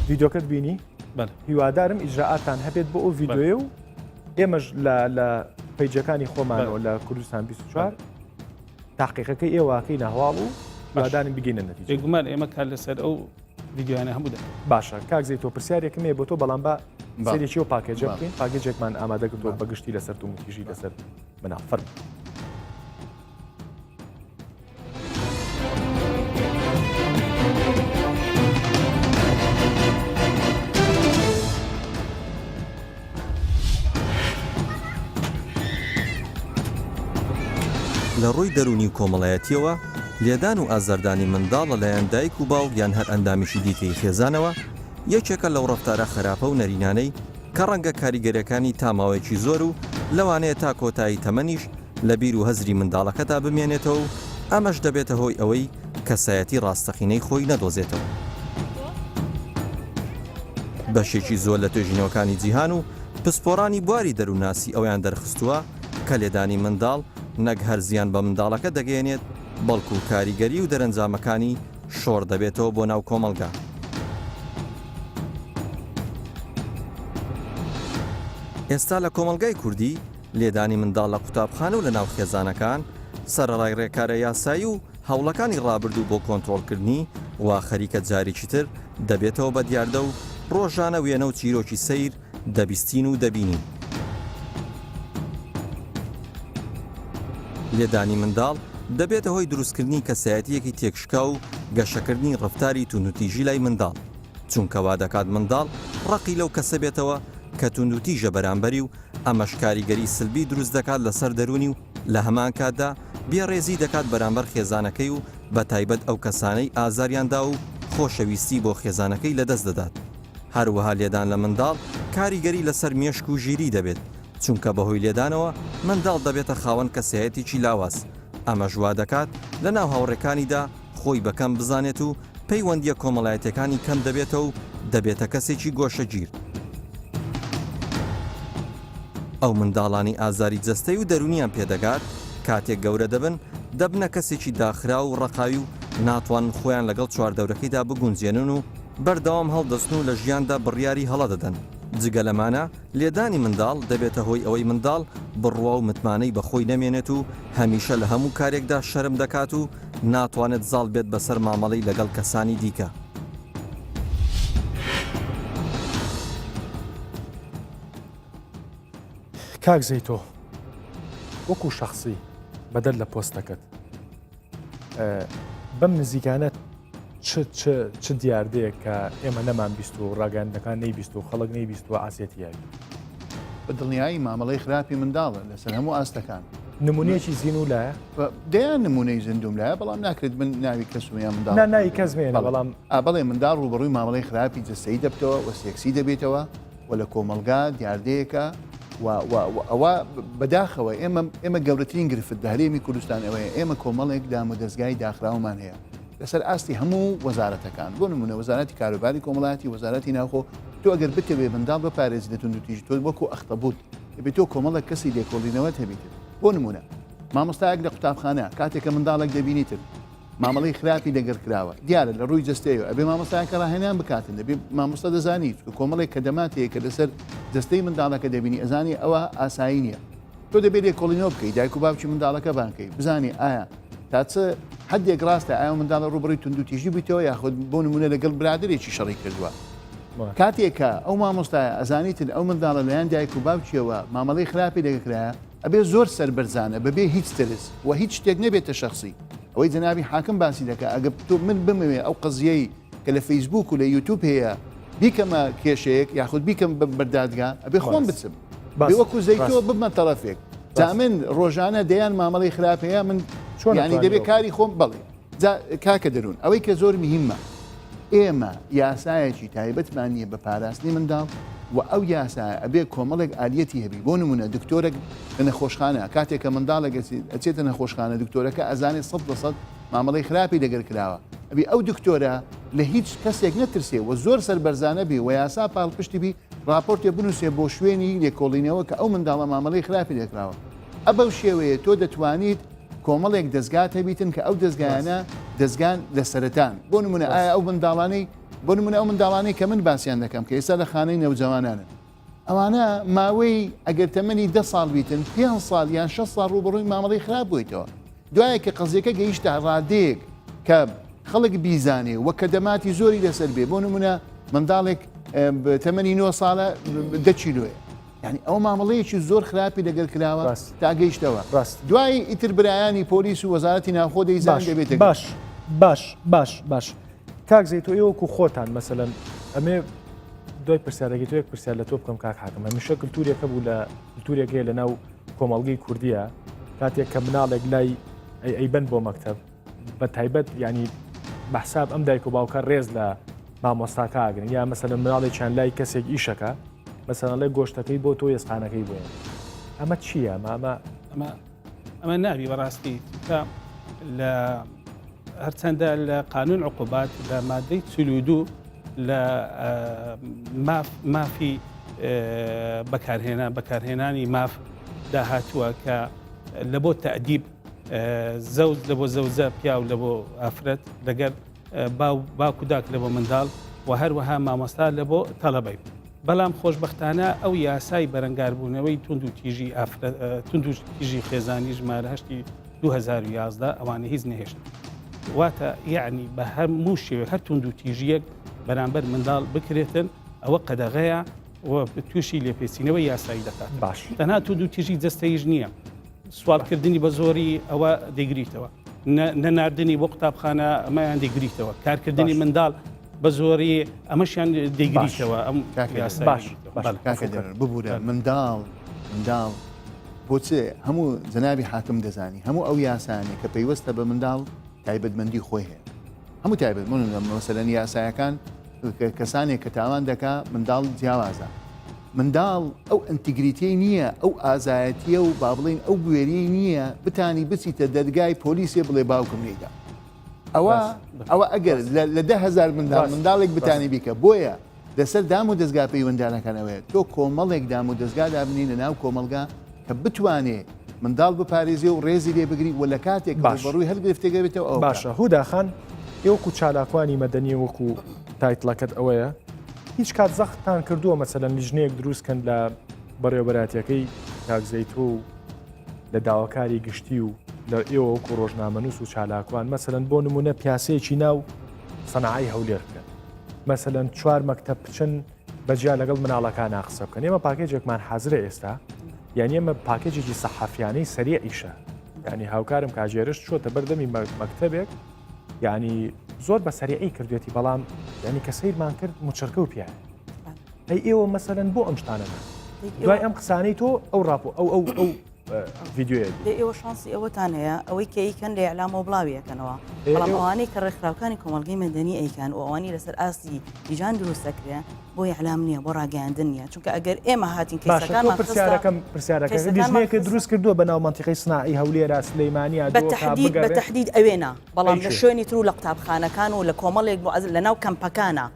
ڤیدیۆکەت بینی؟ بەڵێ. هیوادارم ئیجرائاتتان هەبێت بۆ ئەو ڤیدیۆیە و ئێمەش لە لە پەیجەکانی خۆمانەوە لە کوردستان 24 تاقیقەکەی ئێوەکەی ناهواڵ و هیوادارم بگەینە نەتیجە. بێگومان ئێمە کار لەسەر ئەو ڤیدیۆیانە هەموو دەکەین. باشە کاک زەیتۆ پرسیارێکم هەیە بۆ تۆ بەڵام با سەیرێکی ئەو پاکێجە بکەین پاکێجێکمان ئامادە کردووە بە گشتی لەسەر توندوتیژی لەسەر مناڵ فەرموو. لە ڕووی دەروونی و کۆمەڵایەتییەوە، لێدان و ئازاردانی منداڵ لەلایەن دایک و باوک یان هەر ئەندامێکی دیکەی خێزانەوە، یەکێکە لەو ڕەفتارە خراپە و نەرینانەی کە ڕەنگە کاریگەرییەکانی تا ماوەیەکی زۆر و لەوانەیە تا کۆتایی تەمەنیش لە بیر و هزری منداڵەکەدا بمێنێتەوە و ئەمەش دەبێتە هۆی ئەوەی کەسایەتی ڕاستەقینەی خۆی نەدۆزێتەوە. بەشێکی زۆر لە توێژینەوەکانی جیهان و پسپۆڕانی بواری دەروونناسی ئەوەیان دەرخستووە کە لێدانی منداڵ نەک هەر زیان بە منداڵەکە دەگەیەنێت، بەڵکو کاریگەری و دەرەنجامەکانی شۆڕ دەبێتەوە بۆ ناو کۆمەڵگا. ئێستا لە کۆمەڵگای کوردی لێدانی منداڵ لە قوتابخانە و لەناو خێزانەکان، سەرەڕای ڕێکارە یاسایی و هەوڵەکانی ڕابردوو بۆ کۆنترۆڵکردنی، وا خەریکە جارێکی تر دەبێتەوە بە دیاردە و ڕۆژانە وێنە و چیرۆکی سەیر دەبیستین و دەبینین. لێدانی منداڵ دەبێتە هۆی دروستکردنی کەسایەتییەکی تێکشکاو و گەشەکردنی ڕەفتاری توندوتیژی لای منداڵ، چونکە وادەکات منداڵ ڕقی لەو کەسە بێتەوە کە توندوتیژە بەرامبەری و ئەمەش کاریگەری سلبی دروست دەکات لەسەر دەروونی و لە هەمان کاتدا بێڕێزی دەکات بەرامبەر خێزانەکەی و بەتایبەت ئەو کەسانەی ئازاریان دا و خۆشەویستی بۆ خێزانەکەی لەدەست دەدات. هەروەها لێدان لە منداڵ کاریگەری لەسەر مێشک و ژیری دەبێت، چونکە بەهۆی لێدانەوە منداڵ دەبێتە خاوەن کەسایەتێکی لاواز، ئەمەش وادەکات لەناو هاوڕێکانیدا خۆی بەکەم بزانێت و پەیوەندییە کۆمەڵایەتیەکانی کەم دەبێتەوە و دەبێتە کەسێکی گۆشەگیر. ئەو منداڵانەی ئازاری جەستەی و دەروونیان پێدەگات، کاتێک گەورە دەبن، دەبنە کەسێکی داخراو و ڕقاوی و ناتوانن خۆیان لەگەڵ چواردەورەکەیدا بگونجێنن و بەردەوام هەڵدەستن و لە ژیاندا بڕیاری هەڵە دەدەن. جگە لەمانە، لێدانی منداڵ دەبێتە هۆی ئەوەی منداڵ بڕوا و متمانەی بە خۆی نەمێنێت و هەمیشە لە هەموو کارێکدا شەرم دەکات و ناتوانێت زاڵ بێت بەسەر مامەڵەی لەگەڵ کەسانی دیکە. کاک زەیتۆ وەکو شەخسی بەدەر لە پۆستەکەت بەم نزیکانە چ چ چ دیاردەیەک کە ئێمە نەمان بیست و ڕاگەاندەکان نەیبیست و خەڵک نەیبیست و ئاسێتی یاوی بە دڵنیایی مامەڵەی خراپی منداڵە لەسەر هەموو ئاستەکان. نمونەیەکی زینوو لایە؟ دەیان نمونەی زیندووم لایە بەڵام ناکرێت من ناوی کەس و یان منداڵ نا ناوی کەس مێنە بەڵام ئا بەڵێ منداڵ ڕووبەڕووی مامەڵەی خراپی جەستەیی دەبتەوە و سێکسی دەبێتەوە و لە کۆمەڵگا دیاردەیەکە. و ئەوە بەداخەوە ئێمە ئێمە گەورەترین گرفت لە هەرێمی کوردستان ئەوەیە ئێمە کۆمەڵێک دام و دەستگای داخراومان هەیە لەسەر ئاستی هەموو وەزارەتەکان بۆ نمونە وەزارەتی کاروباری کۆمەڵایەتی وەزارەتی ناوخۆ تۆ ئەگەر بتەوێ منداڵ بپارێزی لە توندوتیژی تۆ وەکو ئەختەبوت دەبێت تۆ کۆمەڵێک کەسی لێکۆڵینەوەت هەبیتن بۆ نمونە مامۆستایەک لە قوتابخانە کاتێک کە منداڵێک دەبینیتن مامەڵەی خراپی لەگەر کراوە دیارە لە ڕووی جەستەیەوە ئەبێ مامۆستایەکە ڕاهێنان بکاتن دەبێ مامۆستا دەزانی چونکە کۆمەڵێک کەدەمات هەیە کە لەسەر جەستەی منداڵەکە دەبینی ئەزانی ئەوە ئاسایی نییە تۆ دەبێت لێکۆڵینەوە بکەیت دایک و باوکی منداڵەکە بانکەی بزانی ئایا تا چ حدێک ڕاستە ئایا منداڵە ڕووبڕی توندوتیژی بیتەوە یاخود بۆ نمونە لەگەڵ برادێکی شەڕی کردووە کاتێک کە ئەو مامۆستایە ئەزانیتن ئەو منداڵە لەیان دایک و باوکیەوە مامەڵەی خراپی لەگەکرایە ئەبێ زۆر سەربەرزانە بەبێ هیچ ترس و هیچ شتێک نەبێتە شەخسی ئەوەی جەنابی حاکم باسی دەکا ئەگە تۆ من بمەوێ ئەو قەزیەی کە لە فەیسبوک و لە یوتوب هەیە بیکەمە کێشەیەک یاخود بیکەم بە بەردادگا ئەبێ خۆم بچم بێ وەکو زەیتۆ ببمە تەڕەفێک جا من ڕۆژانە دەیان مامەڵەی خراپ هەیە من چۆن یانی دەبێ کاری خۆم بەڵێ جا کاکە دەروون ئەوەی کە زۆر مهمە ئێمە یاسایەکی تایبەتمان نییە بە پاراستنی منداڵ و ئەو یاسایە ئەبێ کۆمەڵێک ئالیەتی هەبی بۆ نمونە دکتۆرێک لە نەخۆشخانە کاتێک کە منداڵێک ئەچێتە نەخۆشخانە دکتۆرەکە ئەزانێت سەد لە سەد مامەڵەی خراپی لەگەر کراوە ئەبی ئەو دکتۆرە لە هیچ کەسێک نەترسێ و زۆر سەربەرزانە بی و یاسا پاڵپشتی بی راپۆرتێ بنووسێ بۆ شوێنی لێکۆڵینەوە کە ئەو منداڵە مامەڵەی خراپی لێکراوە ئە بەو شێوەیە تۆ دەتوانیت کۆمەڵێک دەزگات هەبیتن کە ئەو دەزگایانە دەزگان لە سەرەتان بۆ نمونە ئایا ئەو منداڵانەی بۆ نمونە ئەو منداڵانەی کە من باسیان دەکەم کە ئێستا لە خانەی نەوجەوانانن ئەوانە ماوەی ئەگەر تەمەنی دە ساڵ بیتن پێ ساڵ یان 6 ساڵ ڕووبەڕووی مامەڵەی خراپ بوویتەوە دوایە کە قەزیەکە گەیشتە ڕادەیەک کە خەڵک بیزانێ و کە دەماتی زۆری لەسەر بێ بۆ نمونە منداڵێک تەمەنی 9 ساڵە دە کیلۆیە یانی ئەوە مامەڵەیەکی زۆر خراپی لەگەل کراوە ڕاست. تا گەیشتەوە ڕاست. دوای ئیتر برایانی پۆلیس و وەزارەتی ناوخۆ دەیزانن باش دەبێتە باش باش باش باش کاک زەیتۆ ئێوە وەکو خۆتان مەسەلەن ئەمێ دوای پرسیارەکەی تۆ یەک پرسیار لە تۆ بکەم کاک حاکم هەمیشە کلتورێک هەبوو لە کلتورێک هەیە لە ناو کۆمەڵگەی کوردیە کاتێک کە مناڵێک لای ئەی ئەیبەن بۆ مەکتەب بە تایبەت ینی بە حساب ئەم دایک و باوکە ڕێز لە مامۆستاکە ئاگرن یا مەسەلەن مناڵێکیان لای کەسێک ئیشەکە مەسەلەن ئەڵێ گۆشتەکەی بۆ تۆ ئێسقانەکەی بۆ ئێمە ئەمە چییە ئەمە ئەمە ئەمە ئەمە نابی بەڕاستی چونکە لە هەرچەندە لە قانون عقوبات لە مادەی 42 لە ماف مافی بەکارهێنان بەکارهێنانی ماف داهاتووە کە لە بۆ تەدیب زەوج لە بۆ زەوجە پیاو لە بۆ ئافرەت لەگەر باوک و داک لە بۆ منداڵ و هەروەها مامۆستا لە بۆ تەڵەبەی. بەڵام خۆشبەختانە ئەو یاسای بەرەنگاربوونەوەی توند و تیژی ئافرەت توند و تیژی خێزانی ژمارە هەشتی 2011 ئەوانە هیچ نەهێشت. واتە یەعنی بە هەموو شێوەیەک هەر توند و تیژییەک بەرامبەر منداڵ بکرێتن ئەوە قەدەغەیە و تووشی لێپێچینەوەی یاسایی دەکات. باش. تەنها توند و تیژی جەستەییش نییە. سواڵکردنی بە زۆری ئەوە دەیگریتەوە نەناردنی بۆ قوتابخانە ئەمەیان دەیگریتەوە کارکردنی منداڵ بە زۆری ئەمەشیان دەیگریتەوە ئەم باش ببوورە منداڵ منداڵ بۆچێ هەموو جەنابی حاکم دەزانی هەموو ئەو یاسانێ کە پەیوەستە بە منداڵ تایبەتمەندی خۆی هەیە هەموو تایبەت من مەسەلەن یاسایەکان کەسانێک کە تاوان دەکا منداڵ جیاوازە منداڵ ئەو integrity ی نییە ئەو ئازایەتیە و با بڵین ئەو بوێریی نییە بتانی بچیتە دەرگای پۆلیسێ بڵێ باوکم لێدا ئەوە ئەوە ئەگەر لە دههزار منداڵ منداڵێک بتانی بیکە بۆیە لەسەر دام و دەستگا پەیوەنددارەکانەوەیە تۆ کۆمەڵێک دام و دەستگا دابنی لە ناو کۆمەڵگا کە بتوانێ منداڵ بپارێزێ و ڕێزی لێ بگری و لە کاتێک باش. ڕووبەڕووی هەر گرفتێک بێتەوە ئەوە بکا. باشە هودا خان ئێوە وەکو چالاکوانی مەدەنی وەکو title ەکەت ئەوەیە هیچ کات زەختتان کردووە مەسەلەن لیژنەیەک دروست کەن لە بەڕێوەبەرایەتیەکەی کاک زەیتۆ و لە داواکاری گشتی و لە ئێوە وەکو ڕۆژنامەنووس و چالاکوان مەسەلەن بۆ نمونە پیاسەیەکی ناو سەناعەی هەولێر بکەن مەسەلەن چوار مەکتەب بچن بەجیا لەگەڵ مناڵەکانا قسە بکەن ئێمە پاکێجێکمان حازرە ئێستا یعنی ئێمە پاکێجێکی سەحافیانەی سەریعیشە یعنی هاوکارم کاژێرش چۆتە بەردەمی مەکتەبێک یعنی زۆر بە سەریعی کردوێتی بەڵام یعنی کە سەیرمان کرد موچڕکە و پیاە ئەی ئێوە مەسەلەن بۆ ئەم شتانە دوای ئەم قسانەی تۆ ئەو ڕاپۆ ئەو ئەو ئەو. ڤیدیۆیە بێ. ئێوە شانسی ئەوەتان هەیە ئەوەی کە ئەیکەن لە ئیعلامەوە بڵاوی ئەکەنەوە، بەڵام ئەوانەی کە ڕێکخراوکانی کۆمەڵگەی مەدەنی ئەیکەن و ئەوانەی لەسەر ئاستی لیجان دروست ئەکرێ بۆ ئیعلام نییە، بۆ ڕاگەیاندن نییە، چونکە ئەگەر ئێمە هاتین باشە تۆ کەیسەکانمان خستە پرسیارەکەم پرسیارەکە کەیسەکانمان لیژنەیەکت خستە دروست کردووە بە ناو مەنتیقەی سناعی هەولێرا سلەیمانیا بە دۆکا تەحدید بە بگەڕێ تەحدید ئەوێ نا، بەڵام ئەی لە کوێ؟ شوێنی تر و لە قوتابخانەکان و لە کۆمەڵێک لە ناو کەمپەکانا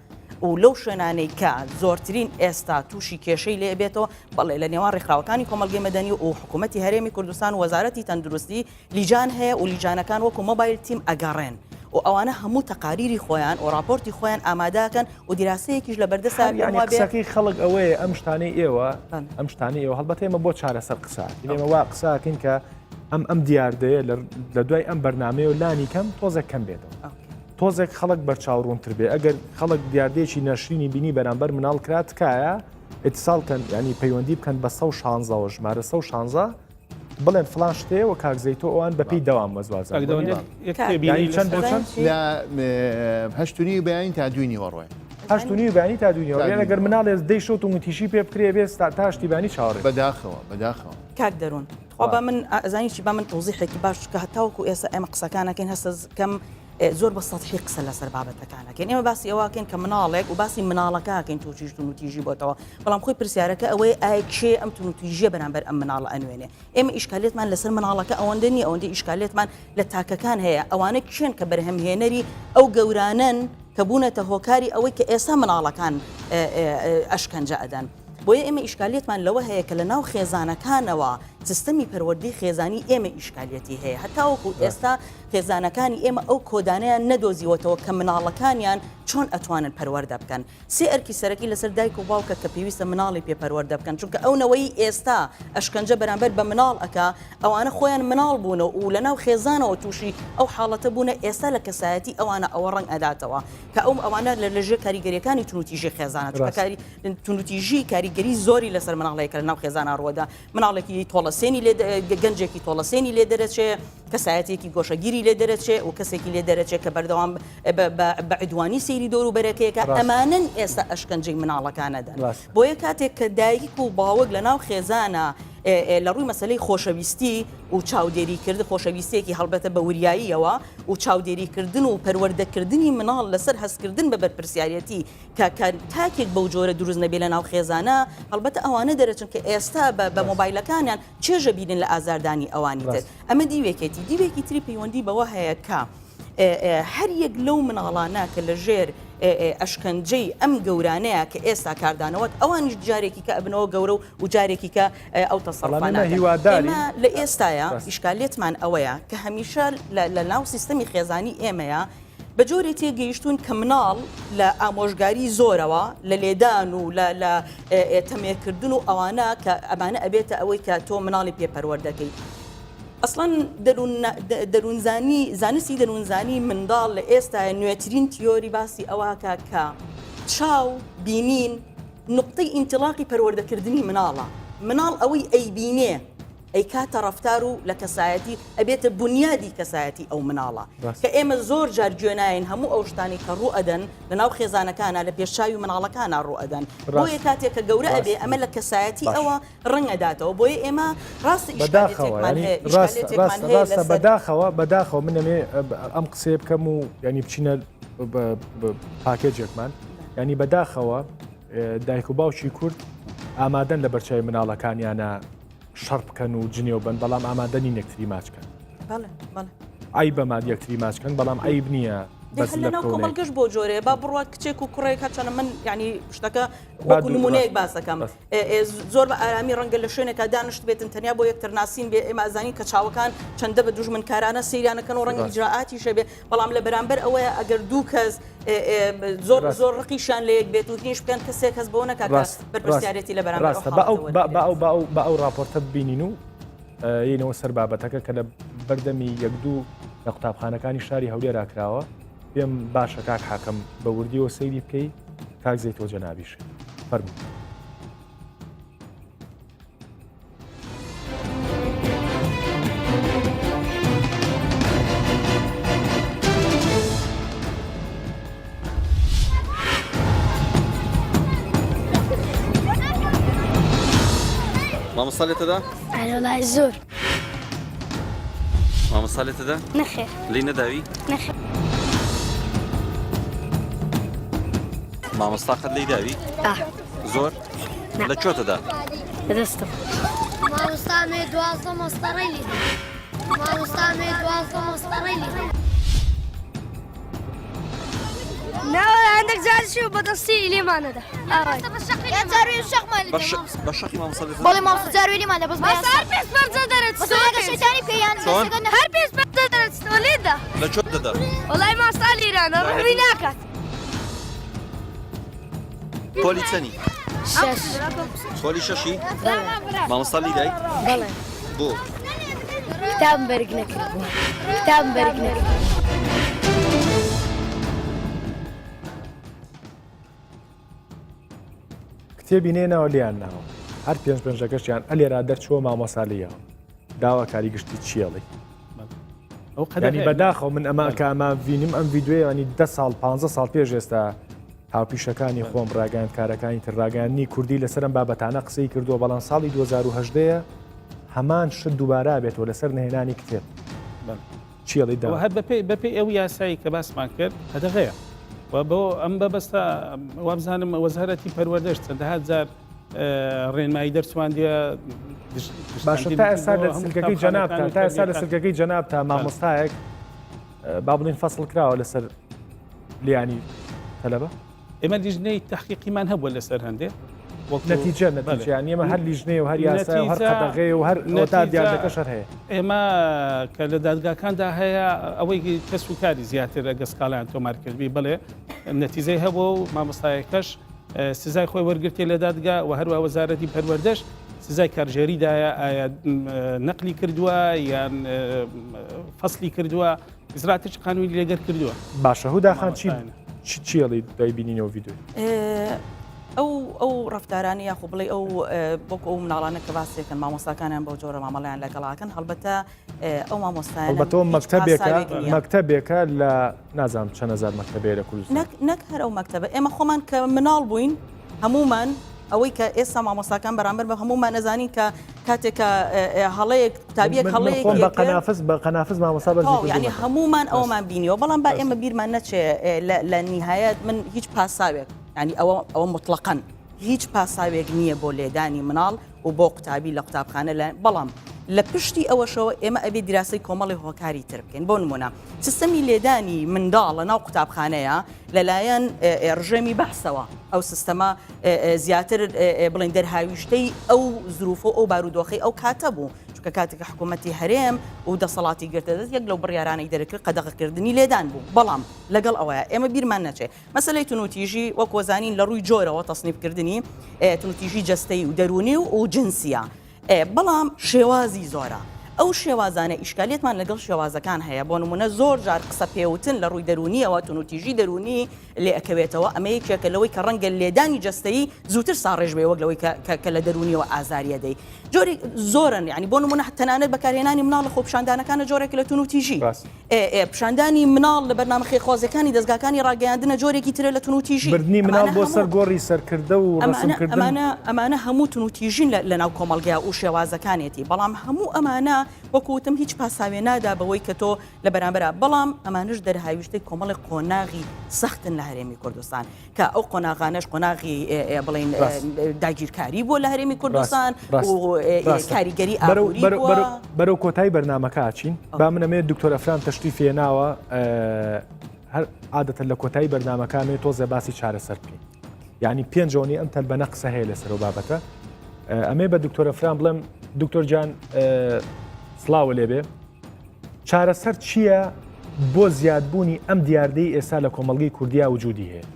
و لەو شوێنانەی کە زۆرترین ئێستا تووشی کێشەی لێ بێتەوە بەڵێ لە نێوان ڕێکخراوەکانی کۆمەڵگەی مەدەنی و حکوومەتی هەرێمی کوردستان و وەزارەتی تەندروستی لیجان هەیە و لیجانەکان وەکو mobile team ئەگەڕێن و ئەوانە هەموو تەقاریری خۆیان و ڕاپۆرتی خۆیان ئامادەکەن و دیراسەیەکیش لە بەردەستا هەر یانی قسەکەی خەڵک ئەوەیە ئەم شتانەی ئێوە ئەم شتانەی ئێوە هەڵبەتە ئێمە بۆ چارەسەر قسە ئێمە وا قساکەین کە ئەم ئەم دیاردەیە لە دوای ئەم بەرنمەیە و لانی کەم تۆزێک کەم بێتەوە تۆزێک خەڵک بەرچاو ڕوونتر بێ ئەگەر خەڵک دیاردەیەکی نەشرینی بینی بەرامبەر مناڵ کرا تکایە اتصال کەن ینی پەیوەندی بکەن بە 16 ژمارە 16 بڵێن فلان شتێ و کاک زەیتۆ ئەوان بەپی دەوام وەزوازە چەند بۆ چەند لە هەشتنی بەیانی تا دوی نیوەڕۆێ هەشتنی بەیانی تا دوی نیوەڕۆ ئەگەر مناڵێ دەی شەو توندوتیژی پێ بکرێ بێ تاشتی بانی چاوەڕێ بەداخەوە بەداخەوە کاک دەروون خوا با من ئەزانی چی با من تەوزیحێکی باش کە هەتاوەکو ئێستا ئێمە قسەکانەکەین هەستە کەم زۆر بە سەتحی قسە لەسەر بابەتەکانەکەین ئێمە باسی ئەوەکەین کە مناڵێک و باسی مناڵەکەکەین تووشی توندوتیژی بۆتەوە بەڵام خۆی پرسیارەکە ئەوەیە ئایا کێ ئەم توندوتیژیە بەرامبەر ئەم مناڵە ئەنوێنێ ئێمە ئیشکالێتمان لەسەر مناڵەکە ئەوەندە نییە ئەوەندە ئیشکالێتمان لە تاکەکان هەیە ئەوانە کێن کە بەرهەمهێنەری ئەو گەورانەن کە بوونەتە هۆکاری ئەوەی کە ئێستا مناڵەکان ئەشکەنجە ئەدەن. بۆیە ئێمە ئیشکالیەتمان لەوە هەیە کە لە ناو خێزانەکانەوە سیستەمی پەروەردەی خێزانی ئێمە ئیشکالیەتی هەیە هەتاوەکو ئێستا خێزانەکانی ئێمە ئەو کۆدانەیان نەدۆزیوەتەوە کە مناڵەکانیان چۆن ئەتوانن پەروەردە بکەن سێ ئەرکی سەرەکی لەسەر دایک و باوکە کە پێویستە مناڵی پێ پەروەردە بکەن چونکە ئەو نەوەی ئێستا ئەشکەنجە بەرامبەر بە مناڵ ئەکا ئەوانە خۆیان مناڵ بوونە و لە ناو خێزانەوە تووشی ئەو حاڵەتە بوونە ئێستا لە کەسایەتی ئەوانە ئەوە ڕەنگ ئەداتەوە کە ئەو ئەوانە لە ژێر کاریگەریەکانی توندوتیژی خێزانە چونکە کاری توندوتیژی کاریگەری زۆری لەسەر مناڵێک کە لە ناو خێزانە ڕووەدا مناڵێکی تۆڵەسێنی لێ گەنجێکی تۆڵەسێنی لێ دەرەچێ کەسایەتێکی گۆشەگیری لێ دەرەچێ و کەسێکی لێ دەرەچێ کە بەردەوام بە عدوانی سەیری دۆر و بەرەکەیەکە ئەمانن ئێستا ئەشکەنجەی مناڵەکانەدەن بۆیە کاتێک کە دایک و باوک لە ناو خێزانە لە ڕووی مەسلەی خۆشەویستی و چاودێریکردن خۆشەویستیەکی هەڵبەتە بە وریاییەوە و چاودێریکردن و پەروەردەکردنی مناڵ لەسەر هەستکردن بە بەرپرسیارەتی کە کە تاکێک بەو جۆرە دروست نەبێ لە ناو خێزانە هەڵبەتە ئەوانە دەرەچن کە ئێستا بە بە مۆبایلەکانیان چێژە بینن لە ئازاردانی ئەوانی تر ئەمە دیوێکێتی دیوێکی تری پەیوەندی بەوە هەیە کە هەر یەک لەو مناڵانە کە لە ژێر ئەشکەنجەی ئەم گەورانەیە کە ئێستا کاردانەوەت ئەوانیش جارێکی کە ئەبنەوە گەورە و جارێکی کە ئەو تەسەڕفانە هیواداری لە ئێستاە ئیشکالێتمان ئەوەیە کە هەمیشە لە ناو سیستەمی خێزانی ئێمەیە بە جۆرێ تێگەیشتوون کە مناڵ لە ئامۆژگاری زۆرەوە لە لێدان و لە لە تەمێکردن و ئەوانە کە ئەمانە ئەبێتە ئەوەی کە تۆ مناڵی پێ پەروەردەکەی. ئەسڵەن دەروونزانی زانستی دەروونزانی منداڵ لە ئێستاە نوێترین تیۆری باسی ئەوەکە کە چاو بینین نقطەی ئینتلاقی پەروەردەکردنی مناڵە مناڵ ئەوەی ئەیبینێ ئەیکاتە ڕەفتار و لە کەسایەتی ئەبێتە بونیادی کەسایەتی ئەو مناڵە کە ئێمە زۆر جار گوێ ناین هەموو ئەو شتانی کە ڕوو ئەدەن لە ناو خێزانەکانە لە پێش چاوی مناڵەکانە ڕوو ئەدەن بۆیە کاتێک کە گەورە ئەبێ ئەمە لە کەسایەتی ئەوە ڕەنگ ئەداتەوە بۆیە ئێمە ڕاستە ئیشکالێتێکمان هەیە ئیشکالێتێکمان هەیە لەسەر بەداخەوە بەداخەوە من ئەمێ ئەم قسەیە بکەم و ینی بچینە پاکێجێکمان ینی بەداخەوە دایک و باوکی کورد ئامادەن لە بەرچوی مناڵەکانیانە شەڕ بکەن و جنێو بن بەڵام ئامادە نین یەکتری ماچ کەن عیبە ماد یەکتری ماچ کەن بەڵام عیب نییە بەس لە ناو کۆمەڵگەش بۆ جۆرێ با بڕوات کچێک و کوڕێک هەرچەنە من ینی شتەکە وەکو نمونەیەک باس دەکەم زۆر بە ئارامی ڕەنگە لە شوێنێکا دانیشت بێتن تەنیا بۆ یەکتر ناسین بێ ئێمە ئەزانین کە چاوەکان چەندە بە دوژمنکارانە سەیریانەکەن و ڕەنگە ئیجرائاتیشە بێ بەڵام لە بەرامبەر ئەوەیە ئەگەر دوو کەس زۆر زۆر ڕقیشان لە یەک بێت و هینش بکەن کەسێک هەست بەوە نەکات بەرپرسیارێتی لە بەرامبەر ڕاستە بە ئەو بە ئەو بە ئەو بە ئەو ڕاپۆرتە ببینین و یینەوە سەر بابەتەکە کە لە بەردەمی یەک دوو لە قوتابخانەکانی شاری هەولێرا کراوە پێم باشە کاک حاکم بە وردیەوە سەیری بکەی کاک زەیتۆ جەنابیش فەرموو. مامۆستا لێتەدا؟ ئەرێ وەڵای زۆر. مامۆستا لێت دەدا؟ نەخێر. لێی نەداوی؟ نەخێر. مامۆستا قەت لێی داوی؟ ئا. زۆر؟ نا. لە کوێتە دا؟ لە دەستم. مامۆستا مێ 12 مەستەڕەی لێ دا. مامۆستا مێ 12 مەستەڕەی لێ دا. نا وەڵا هەندێک جاریش بە دەستی لێمان نەدا. بە شەقی مامۆستا لێت بەڵێ مامۆستا جاروێ لێمان دە بەس هەر پێش پەرچە دەرەچتەوە ئەگەر شەیتانی بکەی یان چۆن؟ هەر پێش پەرچە دەرەچتەوە لێت دا لە کوێ دەدا؟ وەڵای مامۆستا لێرانە ڕووی ناکات پۆلی چەنی؟ شەش پۆلی شەشی؟ مامۆستا لی دای؟ بەڵێ بۆ؟ کتابم بەرگ نەکردبوو کتابم بەرگ نەکردبوو کتێبی نێناوە لێیان ناوە هەر پێنج پێنجەکەشیان ئەلێرا دەرچووە مامۆسا لێیەوە داواکاری گشتی چیەڵی ئەو ینی قەدەغەیە. بەداخەوە من ئەمە کە ئەمە ڤینم ئەم ڤیدیۆیانی ده ساڵ 15 ساڵ پێش ئێستا هاوپیشەکانی خۆم ڕاگەیاندکارەکانی تر ڕاگەیاندنی کوردی لەسەر ئەم بابەتانە قسەی کردووە بەڵام ساڵی 2010 هەمان شت دووبارە بێتەوە لەسەر نەهێنانی کتێب چیڵی دا و هەر بەپێی بەپێی ئەو یاسایی کە باسمان کرد قەدەغەیە و بۆ ئەم بەبەستە وابزانم وەزارەتی پەروەردەش چەندەها جار ڕێنمایی دەرچواندیە باشە تا ئێستا لە سلکەکەی جەنابتان تا ئێستا لە سلکەکەی جەنابتا مامۆستایەک با بڵین فەسڵ کراوە لەسەر لیانی تەلەبە ئێمە لیژنەی تەحقیقیمان هەبووە لەسەر هەندێ نەتیجە نەتیجە یانی ئێمە هەر لیژنەیە و هەر یاسا و هەر قەدەغەیە و هەر ئەوەتا دیاردەکەش هەر هەیە. ئێمە کە لە دادگاکاندا هەیە ئەوەی کەس و کاری زیاتر ئەگە سکاڵیان تۆمار کردبی بڵێ نەتیجەی هەبوو و مامۆستایەکەش سزای خۆی وەرگرتێ لە دادگا و هەروە وەزارەتی پەروەردەش سزای کارژێری دایە ئایا نەقلی کردووە یان فەسلی کردووە ئیجراتێکی قانونی لەگەر کردووە. باشە هودا خان چی چیڵی دوای بینینەوە ڤیدیۆی؟ ئەو ئەو ڕفتارانە یاخۆ بڵێ ئەو وەکو ئەو مناڵانە کە باسێکن مامۆستاکانیان بەو جۆرە مامەڵیان لەگەڵاکەن هەڵبەتە ئەو مامۆستایانە هەڵبەتەوە مەکتەبێکە مەکتەبێکە لە نازانم چەند هەزار مەکتەبێ لە کوردستان نەک هەر ئەو مەکتەبە ئێمە خۆمان کە مناڵ بووین هەمومان ئەوەی کە ئێستا مامۆستاکان بەرامبەر بە هەمومان ئەزانین کە کاتێک کە هەڵەیەک قوتابیەک هەڵەیەک بە قەنافز بە قەنافز مامۆستا بەرزی ینی هەمومان ئەومان بینیەوە بەڵام با ئێمە بیرمان نەچێ لە نیهایەت من هیچ پاساوێک ینی ئەوە ئەوە مطلقەن هیچ پاساوێک نییە بۆ لێدانی مناڵ و بۆ قوتابی لە قوتابخانە لە بەڵام لە پشتی ئەوەشەوە ئێمە ئەبێ دیراسەی کۆمەڵی هۆکاری تر بکەین بۆ نمونە سیستەمی لێدانی منداڵ لە ناو قوتابخانەیە لەلایەن ڕژێمی بەعسەوە ئەو سیستەمە زیاتر بڵێن دەرهاویشتەی ئەو زروفە و ئەو بارودۆخەی ئەو کاتە بوو چونکە کاتێک کە حکوومەتی هەرێم و دەسەڵاتی گرتە دەست یەک لەو بڕیارانەی دەرکرد قەدەغەکردنی لێدان بوو بەڵام لەگەڵ ئەوەیە ئێمە بیرمان نەچێ مەسەلەی تونوتیژی وەک وەزانین لە ڕووی جۆرەوە تەسنیفکردنی تونوتیژی جەستەیی و دەروونی و جنسیە بەڵام شێوازی زۆرە ئەو شێوازانە ئیشکالیەتمان لەگەڵ شێوازەکان هەیە بۆ نمونە زۆر جار قسە پێوتن لە ڕووی دەروونیەوە تونوتیژی دەروونی لێ ئەکەوێتەوە ئەمە یەکێکە لەوەی کە ڕەنگە لێدانی جەستەیی زووتر ساڕێژ بێ وەک لەوەی کە لە دەروونیەوە ئازاریە دەی جۆری زۆرن یعنی بۆ نمونە تەنانەت بەکارهێنانی مناڵ لە خۆپیشاندانەکانە جۆرێک لە تونوتیژی پیشاندانی مناڵ لە بەرنامە خێرخوازیەکانی دەزگاکانی ڕاگەیاندنە جۆرێکی ترە لە تونوتیژی. بردنی مناڵ بۆ سەر گۆڕی سەرکردە و ڕەسمکردن. ئەمانە ئەمانە هەموو تونوتیژین لە ناو کۆمەڵگا و شێوازەکانێتی، بەڵام هەموو ئەمانە وەکو وتم هیچ پاساوێ نادا بەوەی کە تۆ لە بەرامبەرا، بەڵام ئەمانەش دەرهاویشتەی کۆمەڵێک قۆناغی سەختن لە هەرێمی کوردستان. کە ئەو قۆناغانەش قۆناغی بڵێین داگیرکاری بووە لە هەرێمی کوردستان و کاریگەری ئابووری بووە. بەرەو کۆتایی بەرنامەکە ئەچین با من ئەمەوێت دکتۆر ئەفرام تەشریفی هێناوە هەر عادەتەن لە کۆتایی بەرنامەکە ئەمەوێت تۆزێ باسی چارەسەر بکەین یعنی پێنجەوەنی ئەم تەلبەنە قسە هەیە لەسەر ئەو بابەتە ئەمێ بە دکتۆر ئەفرام بڵێم دکتۆر جان سڵاوە لێبێ چارەسەر چییە بۆ زیادبوونی ئەم دیاردەی ئێستا لە کۆمەڵگەی کوردیا وجودی هەیە؟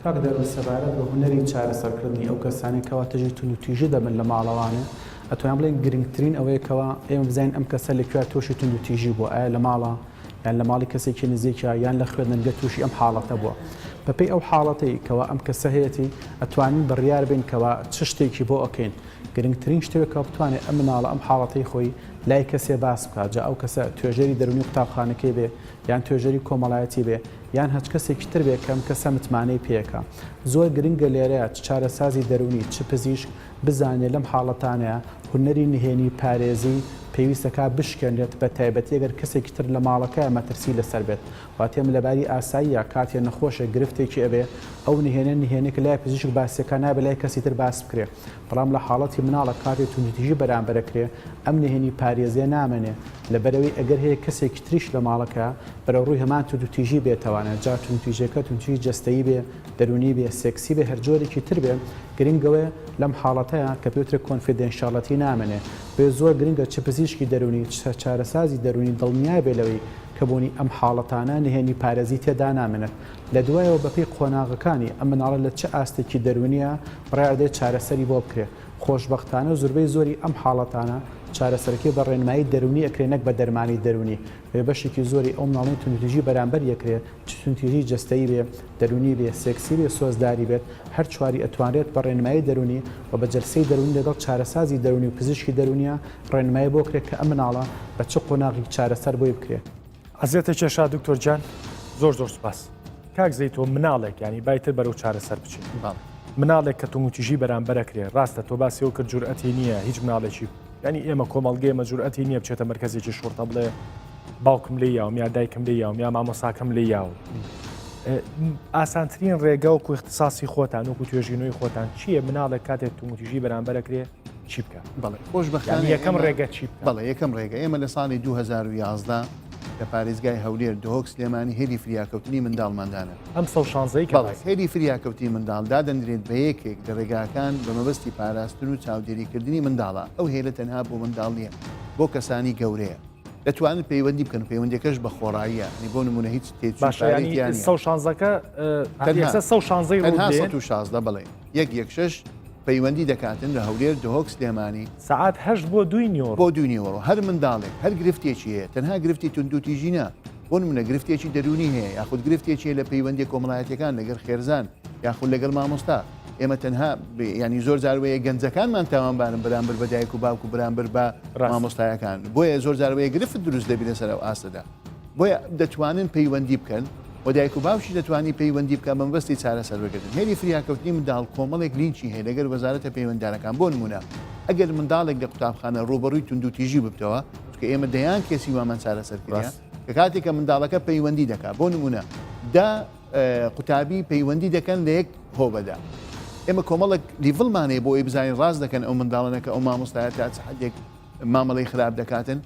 کاک دەروون سەبارەت بە هونەری چارەسەرکردنی ئەو کەسانەی کەوا تژی توندوتیژی دەبن لە ماڵەوانێ ئەتوانین بڵێین گرنگترین ئەوەیە کەوا ئێمە بزانین ئەم کەسە لە کوێ تووشی توندوتیژی بووە ئایا لە ماڵە؟ یان لە ماڵی کەسێکی نزیکە یان لە خوێندنگە تووشی ئەم حاڵەتە بووە. بەپێی ئەو حاڵەتەی کەوا ئەم کەسە هەیەتی ئەتوانین بڕیار بەین کەوا چ شتێکی بۆ ئەکەین. گرنگترین شتەوە کەوا بتوانێ ئەم مناڵە ئەم حاڵەتەی خۆی لای کەسێ باس بکات جا ئەو کەسە توێژەری دەروونی قوتابخانەکەی بێ یان توێژەری کۆمەڵایەتی بێ یان هەچ کەسێکی تر بێ کە ئەم کەسە متمانەی پێکا. زۆر گرنگە لێرەیا چ چارەسازی دەروونی چ پزیشک بزانێ لەم حاڵەتانەیا هونەری نهێنی پارێزی پێویستەکا بشکێنرێت بە تایبەتی ئەگەر کەسێکی تر لە ماڵەکەیا مەترسی لەسەر بێت واتە ئێمە لە باری ئاساییا کاتێ نەخۆشێک گرفتێکی ئەبێ ئەو نهێنە نهێنێکە لای پزیشک باسیەکا نابێ لای کەسی تر باس بکرێ بەڵام لە حاڵەتی مناڵە کاتێ توندوتیژی بەرامبەر ئەکرێ ئەم نهێنی پارێزیە نامێنێ لەبەرئەوەی ئەگەر هەیە کەسێکی تریش لە ماڵەکە بەرەو ڕووی هەمان توندوتیژی بێتەوانێ جا توندوتیژیەکە توندوتیژی جەستەیی بێ دەروونی بێ سێکسی بێ هەرجۆرێکی تر بێ گرنگ ئەوەیە لەم حاڵەتەیا کە پێوترێ confidentiality نامێنێ بۆیە زۆر گرنگە چ پزیشکی دەروونی چ چارەسازی دەروونی دڵنیا بێ لەوەی کە بوونی ئەم حاڵەتانە نهێنی پارێزی تێدا نامێنێت لە دوایەوە بەپێی قۆناغەکانی ئەم مناڵە لە چ ئاستێکی دەروونیە بڕیار دەرێت چارەسەری بۆ بکرێ خۆشبەختانە زوربەی زۆری ئەم حاڵەتانە چارەسەرەکەی بە ڕێنمایی دەروونی ئەکرێ نەک بە دەرمانی دەروونی بۆیە بەشێکی زۆری ئەو مناڵەی توندوتیژی بەرامبەری ئەکرێ چ توندوتیژی جەستەیی بێ، دەروونی بێ، سێکسی بێ، سۆزداری بێت، هەر چواری ئەتوانرێت بە ڕێنمایی دەروونی و بە جەلسەی دەروونی لەگەڵ چارەسازی دەروونی و پزیشکی دەروونیا ڕێنمایی بۆ کرێ کە ئەم مناڵە بە چ قۆناغیک چارەسەر بۆی بکرێ. ئەزیەتە کێشا دکتۆر گیان زۆر زۆر سوپاس. کاک زەیتۆ مناڵێک یانی با ئیتر بەرەو چارەسەر بچین. بەڵێ. مناڵێک کە توندوتیژی بەرامبەر ئەکرێ ڕاستە تۆ باسی ئەوە کرد جورئەتی نییە هیچ مناڵێکی یانی ئێمە کۆمەڵگەی ئێمە جورئەتی نییە بچێتە مەرکەزێکی شوڕتە بڵێ باوکم لێی یاوم یا دایکم لێی یاوم یا مامۆساکەم لێی یاوم ئاسانترین ڕێگە وەکو اختصاصی خۆتان وەکو توێژینەوەی خۆتان چییە مناڵێک کاتێک توندوتیژی بەرامبەرەکرێ چی بکە بەڵێ خۆشبەختانە یەکەم ڕێگە چی بکە بەڵێ یەکەم ڕێگە ئێمە لە ساڵی 2011 لە پارێزگای هەولێر دهۆک سلێمانی هێلی فریاکەوتنی منداڵمان دانا ئەم 116 کە بەڵێ هێلی فریاکەوتنی منداڵ دادەنرێت بە یەکێک لە ڕێگاکان بە مەبەستی پاراستن و چاودێریکردنی منداڵە ئەو هێلە تەنها بۆ منداڵ نییە بۆ کەسانی گەورەیە دەتوانن پەیوەندی بکەن پەیوەندیەکەش بە خۆڕاییە ینی بۆ نمونە هیچ تێچووی باشە پارەی ینی تیا نییە 116کە تەنها یەکسەر 116 تەنها ڕوو دێن 116 بەڵێ یەک یەک شەش پەیوەندی دەکاتن لە هەولێر دهۆک سلێمانی سەعات هەشت بۆ دووی نیوەڕۆ بۆ دووی نیوەڕۆ هەر منداڵێک هەر گرفتێکی هەیە تەنها گرفتی توندوتیژی نا بۆ نمونە گرفتێکی دەروونی هەیە یاخود گرفتێکی هەیە لە پەیوەندیە کۆمەڵایەتیەکان لەگەڵ خێرزان یاخود لەگەڵ مامۆستا ئێمە تەنها ینی زۆر جار وەیە گەنجەکانمان تاوانبارن بەرامبەر بە دایک و باوک و بەرامبەر بە مامۆستایەکان بۆیە زۆر جار وەیە گرفت دروست دەبی لەسەر ئەو ئاستەدا بۆیە دەتوانن پەیوەندی بکەن و دایک و باوکی دەتوانی پەیوەندی بکە بە مەبەستی چارەسەر وەرگرتن هێلی فریاکەوتنی منداڵ کۆمەڵێک لینکی هەیە لەگەر وەزارەتە پەیوەنددارەکان بۆ نمونە ئەگەر منداڵێک لە قوتابخانە ڕووبەڕووی توندوتیژی ببتەوە چونکە ئێمە دەیان کێسی وامان چارەسەر کردە کە کاتێک کە منداڵەکە پەیوەندی دەکات بۆ نمونە دا قوتابی پەیوەندی دەکەن لە یەک هۆبەدا ئێمە کۆمەڵێک level مان هەیە بۆ ئەوەی بزانین ڕاست دەکەن ئەو منداڵانە کە ئەو مامۆستایە تا چ حدێک مامەڵەی خراپ دەکاتن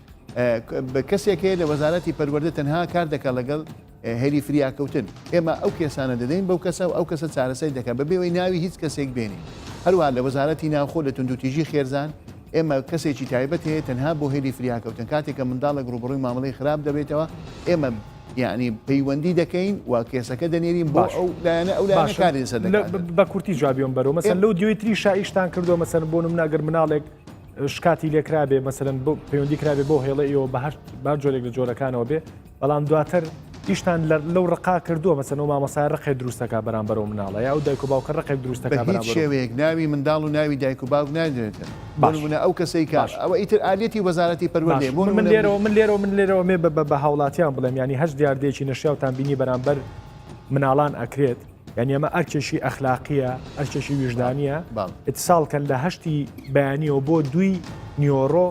کەسێک هەیە لە وەزارەتی پەروەردە تەنها کار دەکات لەگەڵ هێلی فریاکەوتن ئێمە ئەو کێسانە دەدەین بەو کەسە و ئەو کەسە چارەسەری دەکات بەبێ ئەوەی ناوی هیچ کەسێک بێنین هەروەها لە وەزارەتی ناوخۆ لە توندوتیژی خێرزان ئێمە کەسێکی تایبەت هەیە تەنها بۆ هێلی فریاکەوتن کاتێک کە منداڵێک ڕووبەڕووی مامەڵەی خراپ دەبێتەوە ئێمە یعنی پەیوەندی دەکەین و کێسەکە دەنێرین بۆ ئەو لایەنە ئەو لایەنە کاری لەسەر دەکات بە کورتی جوابیۆم بەرەوە مەسەن لەو دیوی تری شایشتان کردووە مەسەن بۆ نمونە گەر مناڵێک شکاتی لێکرابێ مەسەلەن بۆ پەیوەندی کرابێ بۆ هێڵە ئێوە بە هەر بار جۆرێک لە جۆرەکانەوە بێ بەڵام دواتر ئیشتان لەو ڕقا کردووە مەسەن و مامۆسای ڕقێ دروستەکە بەرامبەر و مناڵە یا ئەو دایک و باوکە ڕقێک دروستەکە بە هیچ شێوەیەک ناوی منداڵ و ناوی دایک و باوک نادرێتن بۆ نمونە ئەو کەسەی کە ئەوە ئیتر ئالیەتی وەزارەتی پەروەردەیە بۆ من لێرەوە من لێرەوە من لێرەوە مێ بە هاوڵاتیان بڵێم ینی هەش دیاردەیەکی نەشیاوتان بینی بەرامبەر مناڵان ئەکرێت یانی ئەمە ئەرکێکی ئەخلاقیە ئەرکێکی ویژدانیە اتصال کەن لە هەشتی بەیانیەوە بۆ دوی نیۆڕۆ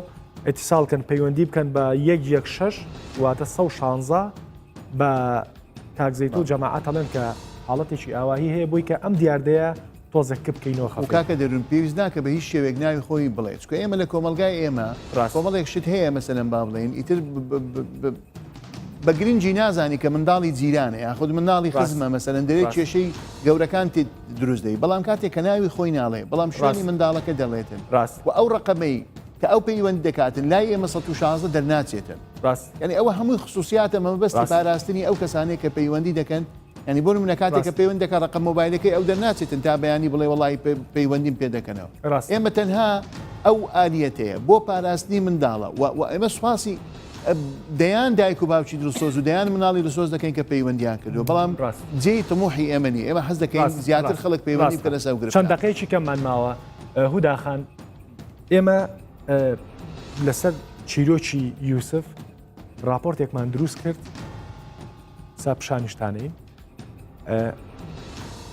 اتصال کەن پەیوەندی بکەن بە یەک یەک شەش واتە 116 بە کاک زەیت و جەماعەت ئەڵێن کە حاڵەتێکی ئاواهی هەیە بۆی کە ئەم دیاردەیە تۆزێک کپ بکەینەوە خەفەی. کاکە دەروون پێویست ناکە بە هیچ شێوەیەک ناوی خۆی بڵێ چونکە ئێمە لە کۆمەڵگای ئێمە کۆمەڵێک شت هەیە مەسەلەن با بڵێین ئیتر بە گرنگی نازانی کە منداڵی جیرانە یاخود منداڵی خزمە مەسەلەن دەرێ کێشەی گەورەکان تێ دروست دەی بەڵام کاتێک کە ناوی خۆی ناڵێ بەڵام شوێنی منداڵەکە دەڵێتن ڕاست و ئەو ڕقەمەی کە ئەو پەیوەند دەکاتن لای ئێمە 116 دەرناچێتن ڕاست یعنی ئەوە هەمووی خصوصیاتە مەبەستی پاراستنی ئەو کەسانەیە کە پەیوەندی دەکەن یعنی بۆ نمونە کاتێک کە پەیوەند دەکات ڕقم مۆبایلەکەی ئەو دەرناچێتن تا بەیانی بڵێ وەڵی پەیوەندیم پێ دەکەنەوە ڕاست ئێمە تەنها ئەو ئالیەتەیە بۆ پاراستنی منداڵە و ئێمە سوپاسی. دەیان دایک و باوکی دڵسۆز و دەیان مناڵی دڵسۆز دەکەین کە پەیوەندیان کردووە بەڵام جێی تموحی ئێمە نییە ئێمە حەز دەکەین زیاتر خەڵک پەیوەندی بکەنە سەر گرفتە. چەند دەقەیەکی کەممان ماوە هودا خان ئێمە لەسەر چیرۆکی یوسف راپۆرتێکمان دروست کرد سا پیشانیشتانەین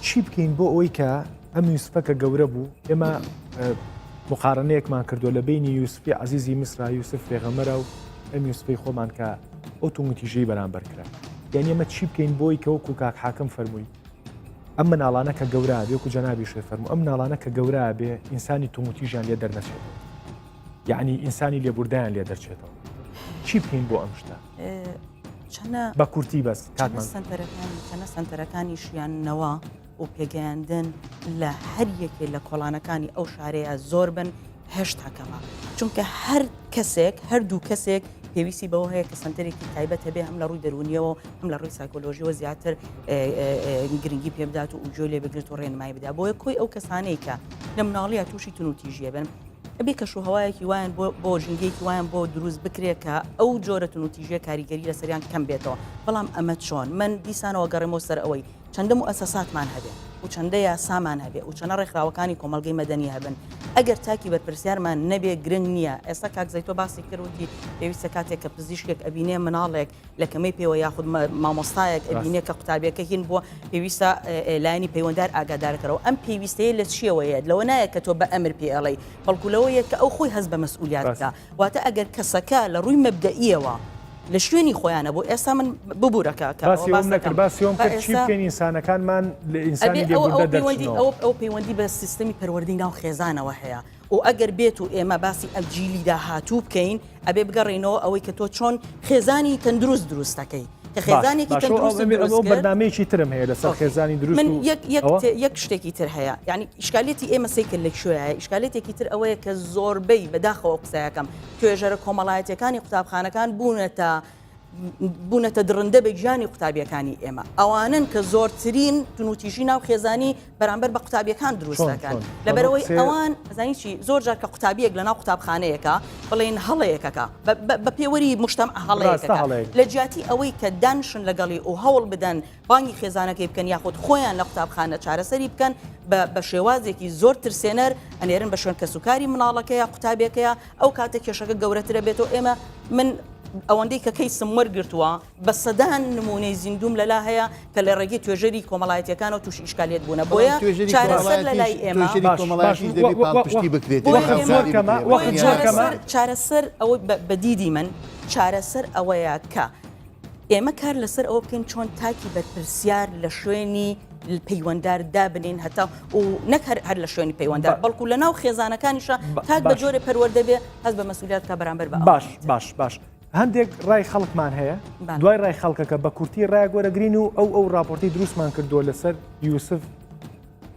چی بکەین بۆ ئەوەی کە ئەم یوسفە کە گەورە بوو ئێمە مقارنەیەکمان کردووە لە بینی یوسفی عزیزی میسرا یوسف پێغەمەرە و ئەم یوسفی خۆمان کە ئەو توندوتیژەی بەرامبەر کرا یعنی ئێمە چی بکەین بۆی کە وەکو کاک حاکم فەرمووی ئەم مناڵانە کە گەورە بێ وەکو جەنابی شێ فەرموو ئەم مناڵانە کە گەورە بێ ئینسانی توندوتیژیان لێ دەرنەچێتەوە یعنی ئینسانی لێبوردایان لێ دەرچێتەوە چی بکەین بۆ ئەم شتە چەنە بە کورتی بەس کاتمان سەنتەرەکانی چەنە سەنتەرەکانی شیانەوە و پێگەیاندن لە هەر یەکێ لە کۆڵانەکانی ئەو شارەیە زۆر بن هێشتا کەمە چونکە هەر کەسێک هەردوو کەسێک پێویستی بەوە هەیە کە سنتەرێکی تایبەت هەبێ هەم لە ڕووی دەرونیەوە هەم لە ڕووی سایکۆلۆژیەوە زیاتر گرنگی پێبدات و گوێ لێ بگرێت و ڕێنمایی بدا بۆیە کۆی ئەو کەسانەی کە لە مناڵیە تووشی تونوتیژیە بن ئەبێ کەشوهەوایەکی وایان بۆ بۆ ژینگەیەکی وایان بۆ دروست بکرێت کە ئەو جۆرە تونوتیژیە کاریگەری لەسەریان کەم بێتەوە بەڵام ئەمە چۆن من دیسانەوە گەڕێمەوە سەر ئەوەی چەندە موئەسەساتمان هەبێ و چەندە یاسامان هەبێ و چەنە ڕێکخراوەکانی کۆمەڵگەی مەدەنی هەبن ئەگەر تاکی بەرپرسیارمان نەبێ گرنگ نییە ئێستا کاک زەیتۆ باسی کرد وتی پێویستە کاتێک کە پزیشکێک ئەبینێ مناڵێک لە کەمەی پێوە یاخود مامۆستایەک ئەبینێ کە قوتابیەکە هین بووە پێویستە لایەنی پەیوەندار ئاگادارکەرەوە ئەم پێویستەیە لە چیەوەیە لەوە نایە کە تۆ بە ئەمر پێ ئەڵێی بەڵکو لەوەیە کە ئەو خۆی هەست بە مەسئولیات بکا واتە ئەگەر کەسەکە لە ڕووی مەبدەئیەوە لە شوێنی خۆیانە بۆ ئێستا من ببورەکە کە باسی ئەوم نەکرد باسی ئەوم کرد چی بکەین ئینسانەکانمان لە ئینسانی لێبوردە دەرچنەوە ئەو پەیوەندی بە سیستەمی پەروەردەی ناو خێزانەوە هەیە و ئەگەر بێت و ئێمە باسی ئەم جیلی داهاتوو بکەین ئەبێ بگەڕێینەوە ئەوەی کە تۆ چۆن خێزانی تەندروست دروست دەکەی کە خێزانێکی تەندروست دروست کرد بەرنامەیەکی ترم هەیە لەسەر خێزانی دروست من یەک یەک یەک شتێکی تر هەیە یعنی ئیشکالێتی ئێمە سەیکرد لە کوێیە ئیشکالێتێکی تر ئەوەیە کە زۆربەی بەداخەوە قسەیەکەم توێژەرە کۆمەڵایەتیەکانی قوتابخانەکان بوونەتە بوونەتە دڕندە بە گیانی قوتابیەکانی ئێمە ئەوانن کە زۆرترین تونوتیژی ناو خێزانی بەرامبەر بە قوتابیەکان دروست دەکەن لەبەرەوەی ئەوان ئەزانی چی زۆر جار کە قوتابیەک لە ناو قوتابخانەیەکە بڵێن هەڵەیەکەکە بە پێوەری مشتەم هەڵەیەکە لە جیاتی ئەوەی کە دانشن لەگەڵی و هەوڵ بدەن بانگی خێزانەکەی بکەن یاخود خۆیان لە قوتابخانە چارەسەری بکەن بە شێوازێکی زۆر ترسێنەر ئەنێرن بە شوێن کەسوکاری مناڵەکەیە قوتابیەکەیە ئەو کاتە کێشەکە گەورەترە بێتەوە ئێمە من ئەوەندەی کە کەیسم وەرگرتووە بە سەدان نمونەی زیندوم لەلا هەیە کە لە ڕێگەی توێژەری کۆمەڵایەتیەکانەوە تووشی ئیشکالیت بوونە بۆیە چارەسەر لە لای ئێمە چارەسەر ئەوە بە دیدی من چارەسەر ئەوەیە کە ئێمە کار لەسەر ئەوە بکەین چۆن تاکی بەرپرسیار لە شوێنی پەیوەندار دابنین هەتا و نەک هەر هەر لە شوێنی پەیوەندار بەڵکو لە ناو خێزانەکانیشە تاک بە جۆرە پەروەردە بێ هەست بە مەسولیات کە بەرامبەر بە باش باش باش هەندێک ڕای خەڵکمان هەیە دوای ڕای خەڵکەکە بە کورتی ڕایەک وەرەگرین و ئەو ئەو راپۆرتی دروستمان کردووە لەسەر یوسف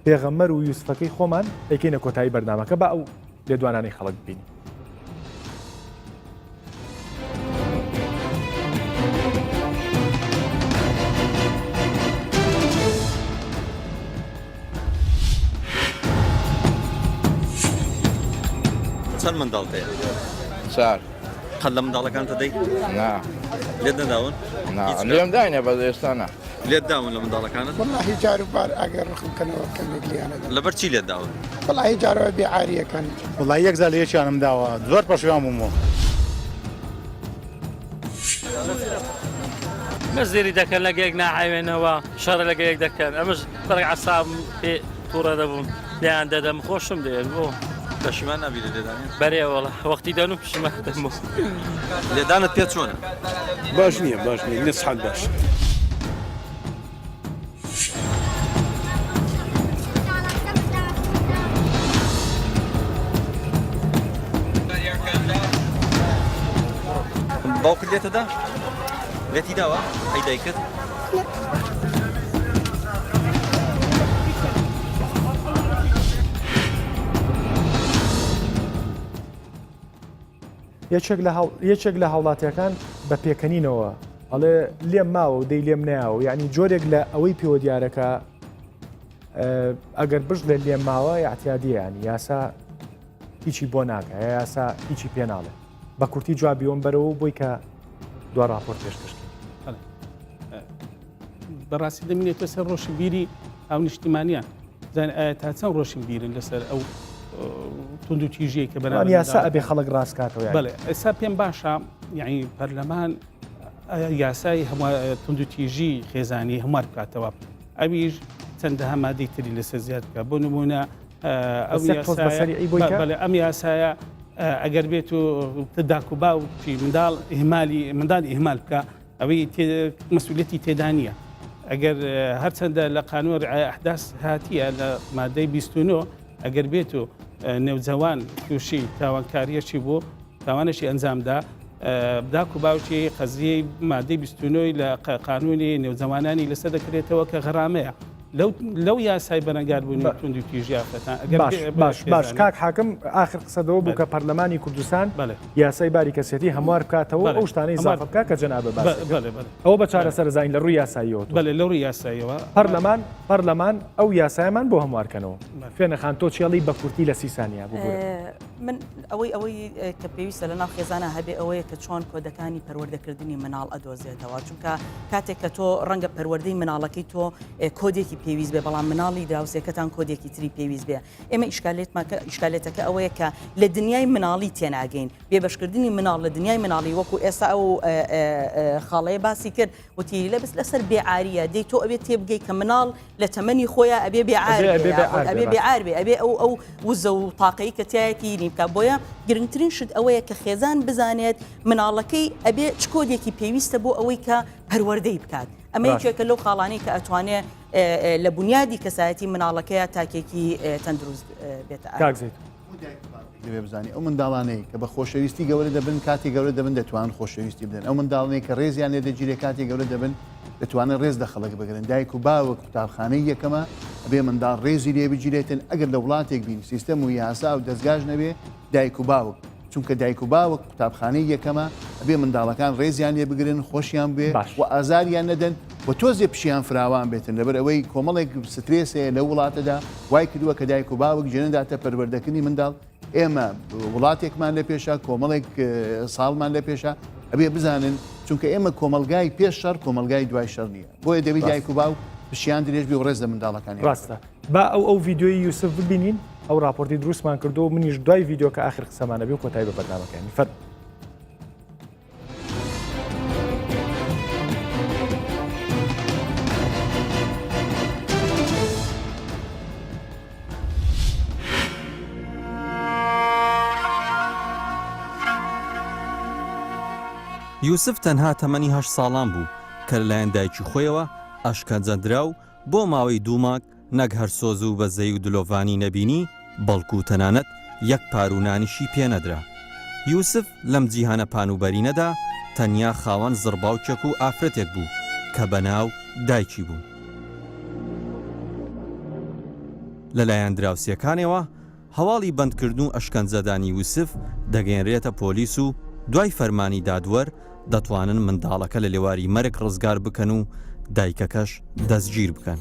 پێغەمەر و یوسفەکەی خۆمان ئەیکەینە کۆتایی بەرنامەکە بە ئەو لێدوانانەی خەڵک بینی. چەند منداڵت هەیە؟ چار. قەت لە منداڵەکانت دەدەی؟ نا. لێت نەداون؟ نا لێم داینە بەس ئێستا نا. لێت داون لە منداڵەکانت؟ وەڵاهی جار و بار ئەگەر ڕقم کەنەوە کەمێک لێیان ئەدەم. لەبەر چی لێت داون؟ وەڵاهی جارەوە بێ عاریەکەن. وەڵاهی یەک جار لە یەکیانم داوە زۆر پەشیمان بوومەوە. مەزێری دەکەن لەگە یەک ناحەوێنەوە شەڕ لەگە یەک دەکەن ئەمەش بەرگ عەسابم پێ تووڕە دەبووم لێیان دەدەم خۆشم دەوێت بۆ پەشیمان نابی لە لێدانیان؟ بەرێ وەڵا وەختی دەنوو پشیمان دەبمەوە. لێدانت پێ چۆنە؟ باش نییە باش نییە نسحەت باش. باوکت لێتەدا؟ لێتی داوە؟ ئەی دایکت؟ یەکێک لە یەکێک لە هاوڵاتیەکان بە پێکەنینەوە ئەڵێ لێم ماوە و دەی لێم نایەوە یعنی جۆرێک لە ئەوەی پێوە دیارەکە ئەگەر بژ لە لێم ماوە یاعتیادیە ینی یاسا هیچی بۆ ناکە یاسا هیچی پێ ناڵێ بە کورتی جوابیوم بەرەوە بۆی کە. دوا راپۆرت پێشکەش کەین. بەڕاستی دەمینێتە سەر ڕۆشنبیری هاونیشتیمانیان زان ئایا تا چەند ڕۆشنبیرن لەسەر ئەو توندوتیژیەی کە بەرامبەر یاسا ئەبێ خەڵک ڕاستکاتەوە بەڵێ ئێستا پێم باشە یعنی پەرلەمان یاسای توندوتیژی خێزانی هەموار بکاتەوە ئەویش چەندەها مادەی تری لەسەر زیاد بکە بۆ نمونە ئەو ئەم یاسایە ئەگەر بێت و داک و باوکی منداڵ ئیهمالی منداڵ ئیهمال بکە ئەوەی مەسئولیەتی تێدا نییە ئەگەر هەرچەندە لە قانون رعایە ئەحداث هاتیە لە مادەی 29 ئەگەر بێت و نێوجەوان تووشی تاوانکاریەکی بوو تاوانێکی ئەنجامدا داک و باوکی قەزیەی مادەی 29 لە قانونی نێوجەوانانی لەسەر دەکرێتەوە کە غەرامەیە لەو لەو یاسای بەرەنگاربوونی توندوتیژی ئافرەتان ئەگەر باش باش باش کاک حاکم ئاخر قسەدەوە بوو کە پەرلەمانی کوردستان یاسای باری کەسێتی هەموار بکاتەوە ئەو شتانەی زافە بکات کە جەنابە باس ئەوە بە چارەسەر زانین لە ڕووی یاساییەوە بەێ لە ڕووی یاساییەوە پەرلەمان پەرلەمان ئەو یاسایمان بۆ هەموارکەنەوە فێنە خان تۆ چێڵی بە کورتی لە سیسانیا ببوورە من ئەوەی ئەوەی کە پێویستە لە ناو خێزانە هەبێ ئەوەیە کە چۆن کۆدەکانی پەروەردەکردنی مناڵ ئەدۆزێتەوە چونکە کاتێک کە تۆ ڕەنگە پەروەردەی مناڵەکەی تۆ کۆدێکی پێویست بێ بەڵام مناڵی دراوسێکەتان کۆدێکی تری پێویست بێ ئێمە ئیشکالێتماکە ئیشکالێتەکە ئەوەیە کە لە دنیای مناڵی تێناگەین بێبەشکردنی مناڵ لە دنیای مناڵی وەکو ئێستا ئەو خاڵەیە باسی کرد وتی لە بەس لەسەر بێعاریە دەی تۆ ئەبێ تێبگەی کە مناڵ لە تەمەنی خۆیان ئەبێ بێعار ئەبێ بێعار بێ ئەبێ ئەو ئەو وزە و تاقەی کە تایەتی نی بکە بۆیە گرنگترین شت ئەوەیە کە خێزان بزانێت مناڵەکەی ئەبێ چ کۆدێکی پێویستە بۆ ئەوەی کە پەروەردەی بکات ئەمە یەکێکە لەو خاڵانەی کە ئەتوانێ لە بنیادی کەسایەتی مناڵەکەیە تاکێکی تەندروست بێتە دەبێ بزانی ئەو منداڵانەی کە بە خۆشەویستی گەورە دەبن کاتی گەورە دەبن دەتوان خۆشەویستی بدەن ئەو منداڵانەی کە ڕێزیان لێ دەگیرێ کاتی گەورە دەبن دەتوانن ڕێز لە خەڵک بگرن دایک و باوک قوتابخانەی یەکەمە ئەبێ منداڵ ڕێزی لێ بگیرێتن ئەگەر لە وڵاتێک بین سیستەم و یاسا و دەزگاش نەبێ دایک و باوک چونکە دایک و باوک قوتابخانەی یەکەمە ئەبێ منداڵەکان ڕێزیان لێ بگرن خۆشیان بوێ و ئازاریان نەدەن و تۆزێ پشیان فراوان بێتن لەبەر ئەوەی کۆمەڵێک سترێس هەیە لەو وڵاتەدا وای کردووە کە دایک و باوک جێ نەداتە پەروەردەکردنی منداڵ ئێمە وڵاتێکمان لە پێشە کۆمەڵێک ساڵمان لە پێشە ئەبێ بزانن چونکە ئێمە کۆمەلگای پێش شەڕ کۆمەلگای دوای شەڕ نییە بۆیە دەبی دایک و باوک پشیان درێژ بێ و ڕێز لە منداڵەکانی ڕاستە با ئەو ئەو ڤیدیۆی یوسف ببینین ئەو راپۆرتی دروستمان کردو منیش دوای ڤیدیۆکە ئاخر قسەمانە بێ و کۆتایی بە بەرنامەکانی فەرموو. یوسف تەنها تەمەنی هەشت ساڵان بوو کە لەلایەن دایکی خۆیەوە ئەشکەنجە درا و بۆ ماوەی دوو مانگ نەک هەر سۆز و بەزەیی و دلۆڤانی نەبینی، بەڵکو تەنانەت یەک پاروو نانیشی پێ نەدرا. یوسف لەم جیهانە پانوبەرینەدا تەنیا خاوەن زڕباوکێک و ئافرەتێک بوو کە بە ناو دایکی بوو. لە لایەن دراوسێکانێوە هەواڵی بەندکردن و ئەشکەنجەدانی یوسف دەگەیەنرێتە پۆلیس و دوای فەرمانی دادوەر دەتوانن منداڵەکە لە لێواری مەرگ ڕزگار بکەن و دایکەکەش دەستگیر بکەن.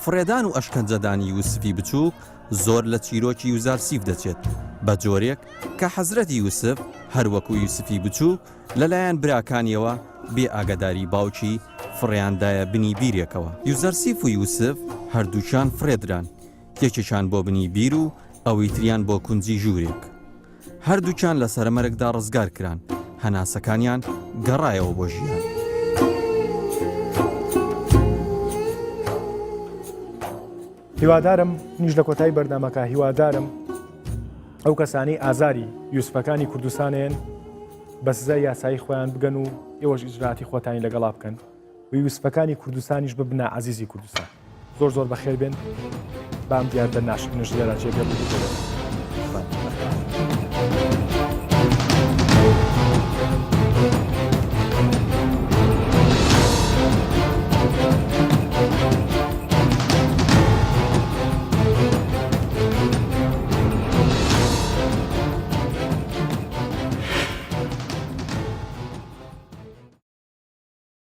فڕێدان و ئەشکەنجەدانی یوسفی بچووک زۆر لە چیرۆکی یوزارسیف دەچێت، بە جۆرێک کە حەزرەتی یوسف هەر وەکو یوسفی بچووک لەلایەن براکانیەوە بێ ئاگاداری باوکی فڕێیان دایە بنی بیرێکەوە. یوزارسیف و یوسف هەردووکیان فڕێدران، یەکێکیان بۆ بنی بیر و ئەوی تریان بۆ کونجی ژوورێک. هەردووکیان لە سەرەمەرگدا ڕزگار کران، هەناسەکانیان گەڕایەوە بۆ ژیان. هیوادارم منیش لە کۆتایی بەرنامەکە هیوادارم ئەو کەسانی ئازاری یوسفەکانی کوردستانێن بە سزای یاسایی خۆیان بگەن و ئێوەش ئیجراتی خۆتانی لەگەڵا بکەن و یوسفەکانی کوردستانیش ببنە عزیزی کوردستان زۆر زۆر بەخێر بێن بام دیاردە ناشرینەش لێرا جێگە بوو.